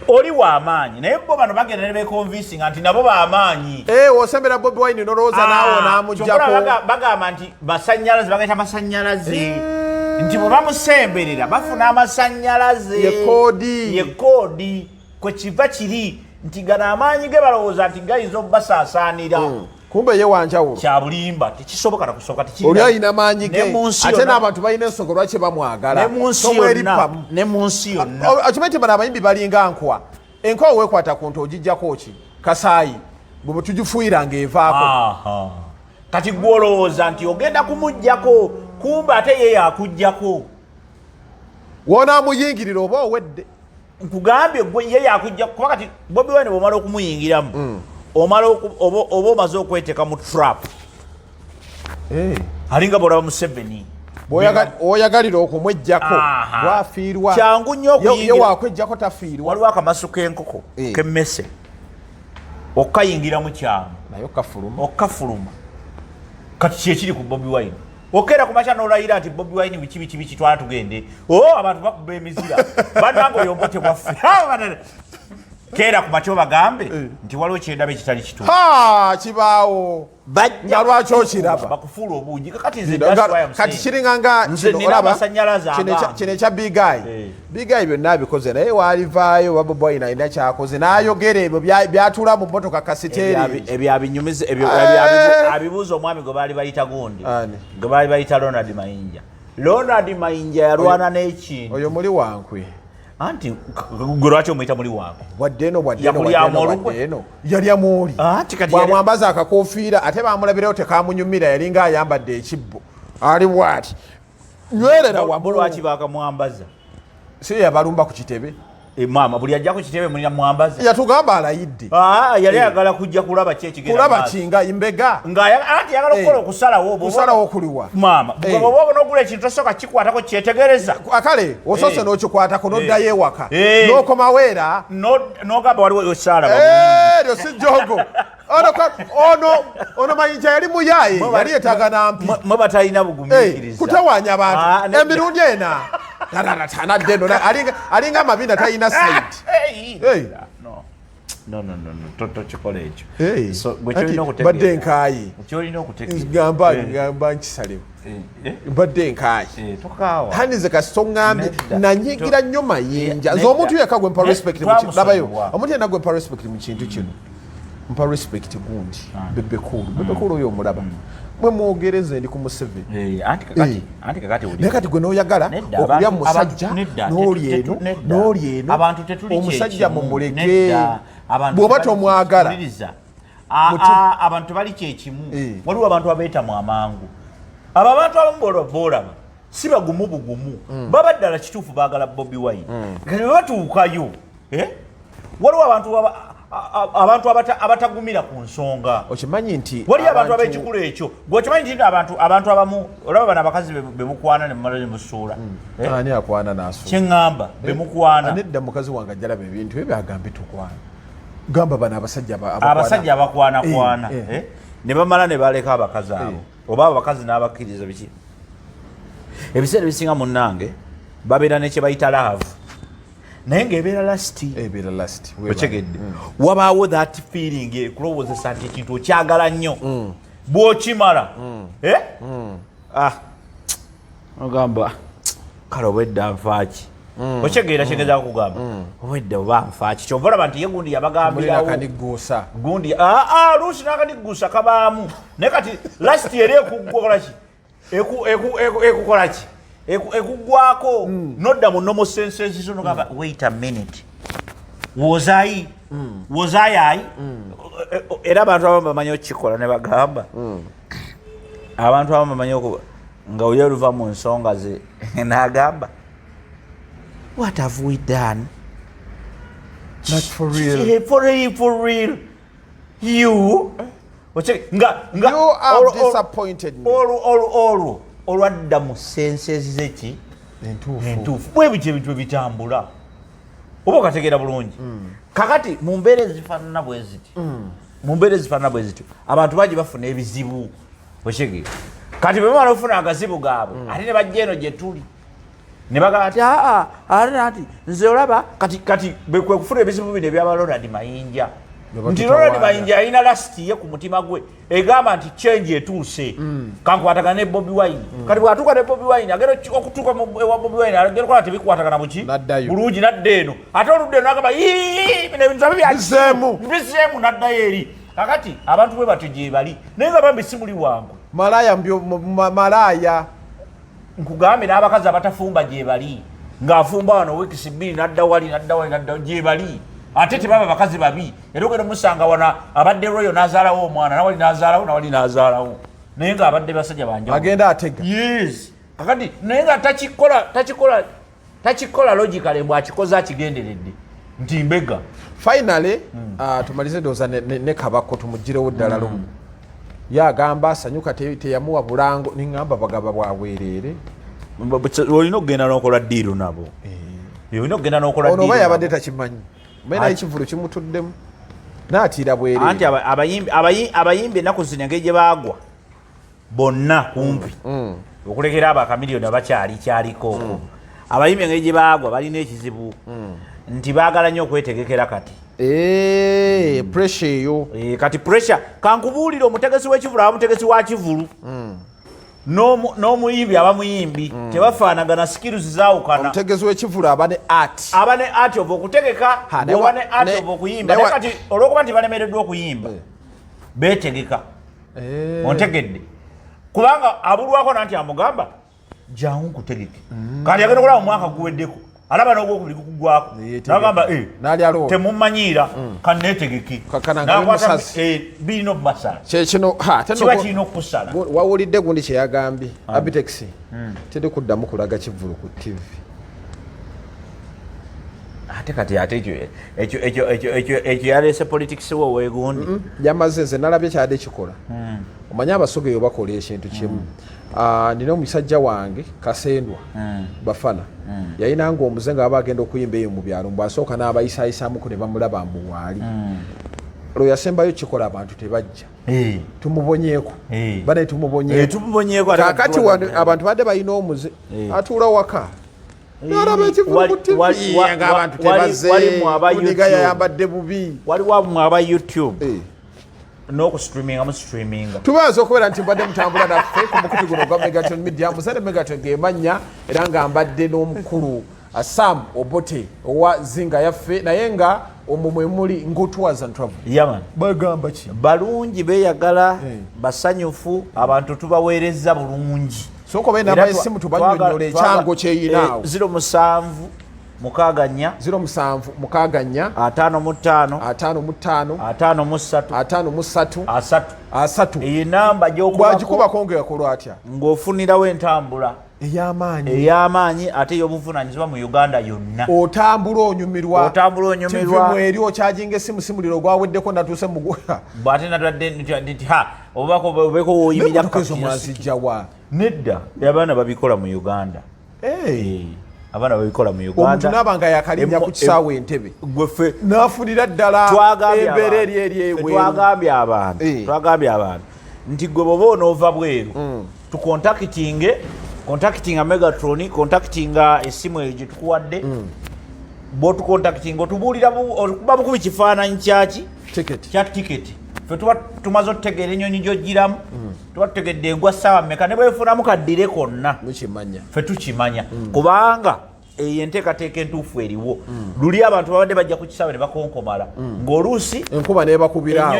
Oli w'amaanyi, naye bo bano bagenda ne beconvincinga nti nabo b'amaanyi. Eh, osembera Bobi Wine nolowooza naawe Kyokka onaamugjako. Bagamba nti masanyalaze, bagaita masanyalaze, nti bwe bamusemberera bafuna amasanyalaze. Ye koodi. Ye koodi. Kwe kiva kiri nti gano amaanyi ge balowooza nti gayinza okubasaasaanira. Kumbe ye wanjawulo. Kya bulimba, tekisoboka nakusoboka, tekirina. Oli alina maanyi Ne ge, mu nsi ate yonna- n'abantu balina ensonga lwaki bamwagala. Ne mu nsi yonna. Tomwerippamu. Ne mu nsi yonna. Okimanyi nti bano abayimbi balinga nkwa. Enkwa weekwata ku nte ogijjako ki? Kasaayi bwe bwe tugifuuyira ng'evaako. Aha. Kati gwe olowooza nti ogenda kumugjako, kumbe ate ye yakugjako. Woonaamuyingirira oba owedde. Nkugambye gwe ye yakujja, kuba kati Bobi Wine bwomala okumuyingiramu, omala oba omaze okweteeka mu trap. Alinga bwolaba Museveni. Oyagalira okumwejjako, Aha. wafiirwa. Kyangu nnyo Ye okuyingira. wakwejjako tafiirwa. Waliwo akamasu k'enkoko k'emmese, okukayingiramu kyangu, naye okafuluma. Okukafuluma. Kati kyekiri ku Bobi Wine. Okeera ku makya n'olayira nti Bobi Wine biki biki biki, twala tugende, o abantu bakuba emizira, banange oyo obote bwaffe. Keera ku makya obagambe nti waliwo kyendaba ekitali kituufu. Ha, kibaawo. Bajja Nga lwaki okiraba? Bakufuula obuugi. Kakati nze that's why I'm Kati saying. kiringa nga Nze kino nina olaba amasannyalaze agange. Kino ekya Big Guy. Big Guy byonna abikoze, naye waalivaayo oba Bobi Wine alina kyakoze n'ayogera ebyo byatuula mu mmotoka kasiteeri. Ebyo abinyumiza ebyo. Abibuuza omwami gwe baali bayita gundi, Ani? gwe baali bayita Ronald Mayinja. Ronald Mayinja yalwana n'ekintu. Oyo muli wankwe. Anti gwe lwaki omuyita muli wankwe? Bwadde eno, bwadde eno, Yakulyamu bwadde eno, olukwe? bwadde eno yalya mwoli. Anti kati Bwamwambaza akakofiira, ate bamulabirayo tekamunyumira, yalinga ayambadde ekibbo, ali bwati nywerera Bo wamu. lwaki bakamwambaza? Si yabalumba ku kitebe? Eh, maama, buli ajja ku kitebe mulina mwambaza. Yatugamba alayidde. Ah, yali ayagala kujja kulaba ki ekigenda Kulaba maaso. kinga imbega. Nga anti ayagala okukola okusalawo Kusalawo kuliwa? Maama, bw'oba obona ogula ekintu tosooka kikwatako, kyetegereza. Akale osoose n'okikwatako, n'oddayo ewaka, n'okomawo era. N'ogamba waliwo esaalaba. Eryo si jogo. Ono Mayinja yali muyaaye, yali yetaaga nampi. Mwe batalina bugumiikiriza. Kutawaanya abantu. Ah, nedda. Emirundi ena taranatana eno alinga amabina talina side. Hey, Hey. no. No, no, no, no, tokikola ekyo. Hey, So, gwe anti kyolina okutegeera- badde nkaaye. Kyolina okutegeera. Gamba Eh, gamba nkisalemu. eh, eh, Mbadde nkaaye. eh, tokaawa. Handi nze kasita oŋŋambye Nedda. nanyigira nnyo Mayinja. Nze Nedda. omuntu yekka gwe mpa respect mu Twamusonyiwa. labayo. Omuntu yenna gwe mpa respect mu kintu kino. Mpa respect gundi. Bebe Cool. Bebe Cool oyo omulaba. Mwe mwogere nze ndi ku Museveni. Eh, anti kakati Eh. anti kakati wulira. Naye kati gwe n'oyagala Nedda, okulya abantu- mu musajja abantu- nedda, n'oli eno nedda. n'oli eno Abantu tetuli omusajja kyekimu. mumuleke. Nedda, abantu Bw'oba tebali- tomwagala. wuliriza. Abantu bali kyekimu. Eh. Waliwo abantu abeetamu amangu. Abo abantu abamu boolaba si bagumu bugumu, baba ddala kituufu baagala Bobi Wine. Kati bwe batuukayo, eh, waliwo abantu abantu abatagumira ku nsonga. Okimanyi nti Waliyo abantu ab'ekikulu ekyo. Gwe okimanyi nti abantu abamu olaba bano abakazi be mukwana ne mumala ne musuula. Eh? Ani akwana n'asuula? Kyeŋŋamba be mukwana. Nedda, mukazi wange ajja laba ebintu ebyo agambe tukwana. Gamba bano abasajja abakwana. Abasajja abakwanakwana, Eh, eh. eh, ne bamala ne baleka abakazi abo oba abakazi n'abakkiriza biki, ebiseera ebisinga munnange babeera ne kye bayita love, naye ng'ebeera lust. Ebeera lust. Okitegedde? Wabaawo that feeling ekulowoozesa nti ekintu okyagala nnyo. Bw'okimala, eh? Ah, ogamba kale obwedda nfaaki. Okitegeera kyegezaako kugamba? Obwedda oba nfaaki, kyova olaba nti ye gundi Mulina yabagambirawo akaniguusa. Gundi aa luusi n'akaniguusa kabaamu, naye kati lust era ekukolaki, ekukolaki, ekuggwako nodda mu normal senses zo nogamba, wait a minute, was I was I Era abantu abamu bamanyi okukikola ne bagamba, abantu abamu bamanyi okuba nga oli oluva mu nsonga ze n'agamba, what have we done? Not for real. Eh, for real, for real, you nga You have disappointed me. Olwo olwadda mu senses zeki Entuufu. Entuufu. Bwe bityo ebintu ebitambula, oba okategeera bulungi. Kakati mu mbeera ezifaanana bwe ziti, mu mbeera ezifaanana bwe zityo, abantu bangi bafuna ebizibu. Okitegeera? Kati bwe bamala okufuna agazibu gaabwe, ate ne bajja eno gye tuli ne bagamba nti aa, ate nati nze olaba kati kwe kufuna ebizibu bino ebyaba Ronald Mayinja. Ne Nti batutawaanya. Ronald Mayinja alina lust ye ku mutima gwe egamba nti change etuuse, kankwatagana ne Bobi Wine. Kati bwatuuka ne Bobi Wine, agenda okutuuka ewa Bobi Wine, agenda okukola tebikwatagana buki N'addayo. Bulungi, nadda eno. Ate oludda eno agamba, "Yii, bino ebintu abe Bizeemu. bizeemu," naddayo eri. Kakati abantu bwe batyo gye bali, naye nga bambi si muli wangu. Malaya malaya. Nkugambye n'abakazi abatafumba gye bali, ng'afumba wano weeks 2, nadda wali, nadda wali, nadda gye bali. Ate tebaba bakazi babi, era ogenda omusanga wana abadde royo n'azaalawo omwana, nawali n'azaalawo, nawali n'azaalawo, naye ng'abadde basajja banjawulo. Agenda atega. Yes, kakati naye nga takikola logically, bw'akikoze akigenderedde nti mbega. Finally, tumalize ndowooza ne Kabako tumugirewo ddala lumu. Ye agamba asanyuka teyamuwa bulango, niŋŋamba bagaba bwabwereere. Olina okugenda n'okola deal nabo. Olina okugenda n'okola Ono oba deal nabo. yabadde takimanyi, omanyi naye ekivulu kimutuddemu naatiira Anti bwereere. Abayimbi ennaku zino engeri gye baagwa bonna kumpi, okulekera abo akamiliyoni abakyali kyaliko okwo, abayimbi engeri gye baagwa balina ekizibu nti baagala nnyo okwetegekera kati. Eh, pressure eyo. Eh, kati pressure, kankubuulire, omutegesi w'ekivulu aba mutegesi wa kivulu, n'omuyimbi aba muyimbi, tebafaanagana, skills zaawukana. Omutegezi w'ekivulu aba ne art. Aba ne art of okutegeka, Ha, ne bw'oba ne art of okuyimba. Naye kati olw'okuba nti balemereddwa okuyimba, beetegeka. Ontegedde? Kubanga abulwako nanti amugamba jangu nkutegeke. Kati agenda okulaba omwaka guweddeko, alaba n'ogwokubiri gukugwako. Neyetegeka. Nagamba, "Eh, N'alya looni. temumanyiira, kaneetegeke." Kakana nga N'akwata, bimusaze. eh, birina okubasala. Kyekino ha, ate Kiba kirina okukusala. Wawulidde gundi kyeyagambye Abitex, teri kuddamu kulaga kivulu ku TV. Ate kati ate ekyo yaleese politics wo weegundi. Yamaze, nze nalabye kyadde kikola. Omanye Abasoga eyo bakola ekintu kimu. Ah, nina omusajja wange Kasendwa Bafana, yayinanga omuze nga baba agenda okuyimba eyo mu byalo, mbw asooka n'abayisayisamuko ne bamulaba mbu waali. Lwe yasembayo kikola, abantu tebajja. Tumubonyeeko. Banaye tumubonyeeko. Tumubonyeeko, ate Kakati kati wano abantu badde balina omuze, atuula waka. Nalaba ekivulu ku TV ng'abantu tebaze, Walimu aba Muniga YouTube. yayambadde bubi. Waliwo mu aba YouTube Eh. n'okustreaminga, mustreaminga. Tubaza okubeera nti mbadde mutambula naffe ku mukutu guno ogwa Megaton Media. Muzadde Megaton gemanya, era nga mbadde n'omukulu Sam Obote owa Zinga Yaffe, naye nga omwo mwe muli Ngo Tours and Travel. Yeah man. Bagamba ki? Balungi, beeyagala, Eh. basanyufu, abantu tubaweereza bulungi. Sooka obe namba y'essimu, tubannyonnyola ekyango kyeyinaawo. 07 64 0764 55 55 53 53 30. 30. Eyo enamba gyokubako. Bwagikubako ngaekolwa atya? Ng'ofunirawo entambula ey'amaanyi, ey'amaanyi ate ey'obuvunanyizibwa mu Uganda yonna. Otambula onyumirwa. Otambula onyumirwa. TV mweri okyajinga esimu, si muliro gwaweddeko natuuse mugu. Bw'ate natwadde nti ha, obubako obeko woyimirira. Emotoka ezo mwazijjawa? Nedda, abaana babikola mu Uganda. Hey. Eh, abaana babikola mu Omuntu Uganda. naaba nga yakalinnya ku kisaawe Entebe, Gwe ffe n'afunira ddala twagambye embeera abantu- eri eri ffe ebweru. Twagambye abantu, Eh. twagambye abantu nti gwe bwoba onoova bweru, tucontactinge, contactinga Megatron, contactinga essimu eyo gye tukuwadde. Bw'otucontactinga, otubuulira okuba bukubi kifaananyi kyaki? Ticket. Kya tiketi. Ffe tuba tumaze otutegeera ennyonyi gy'ogiramu, tuba tutegedde egwa ssaawa mmeka, ne bwefunamu kaddire konna, Mukimanya. ffe tukimanya, kubanga eyo enteekateeka entuufu eriwo. Luli abantu babadde bajja ku kisaawe ne bakonkomala ng'oluusi Enkuba nebakubiraawo.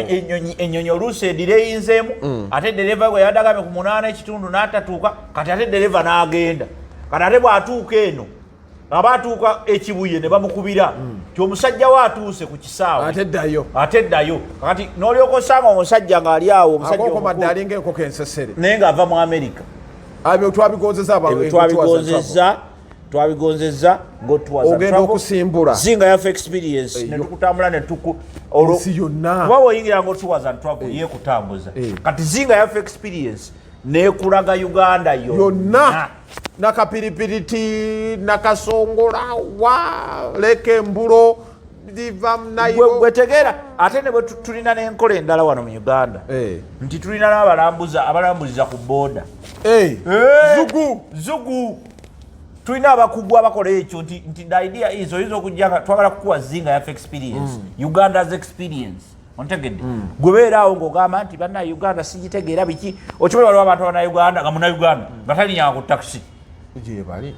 Ennyonyi oluusi edireyinzeemu, ate dereva gwe yabadde agambye ku 8:15 n'atatuuka. Kati ate dereva n'agenda, kati ate bw'atuuka eno, aba atuuka Ekibuye ne bamukubira ti omusajja we atuuse ku kisaawe. Ate ddayo. Ate ddayo. Kakati n'olyoka osanga omusajja ng'ali awo, omusajja Akonkomadde, omukulu, alinga enkoko ensesere. Naye ng'ava mu Amerika. Ebyo twabigonzeza. Ebyo twabigonzeza. Ogenda okusimbula. Zinga Yaffe Experience. Eyo. Netukutambula netuku Ensi yonna. Kuba woyingira Ngo Tours and Travel, yekutambuza. Eh. Kati Zinga Yaffe Experience nekulaga Uganda yonna. Yonna, nakapiripiriti, nakasongola, wa leka embulo liva nairo. Gwe tegeera, ate ne bwe tulina n'enkola endala wano mu Uganda, Eh. nti tulina n'abalambuza abalambuziza ku booda. Eh, Eh, zugu. Zugu. Tulina abakugu abakola ekyo, nti the idea is oyinza okujja nga twagala kukuwa Zinga Yaffe Experience, Uganda's experience, ontegedde? Gwe beera awo ng'ogamba nti banna Uganda sigitegeera biki. Okimanyi waliwo abantu abanauganda nga munauganda nga talinyanga ku taxi? Gyebali.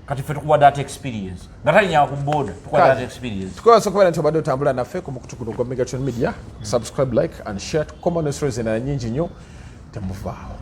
Kati ffe tukuwa that experience, nga talinyanga ku boda, tukuwa Kale. that experience. Tukwebasa okubeera nti obadde otambula naffe ku mukutu guno gwa Megatron Media. Subscribe, like and share. Tukoma ne stories endala nyingi nnyo, temuvaawo.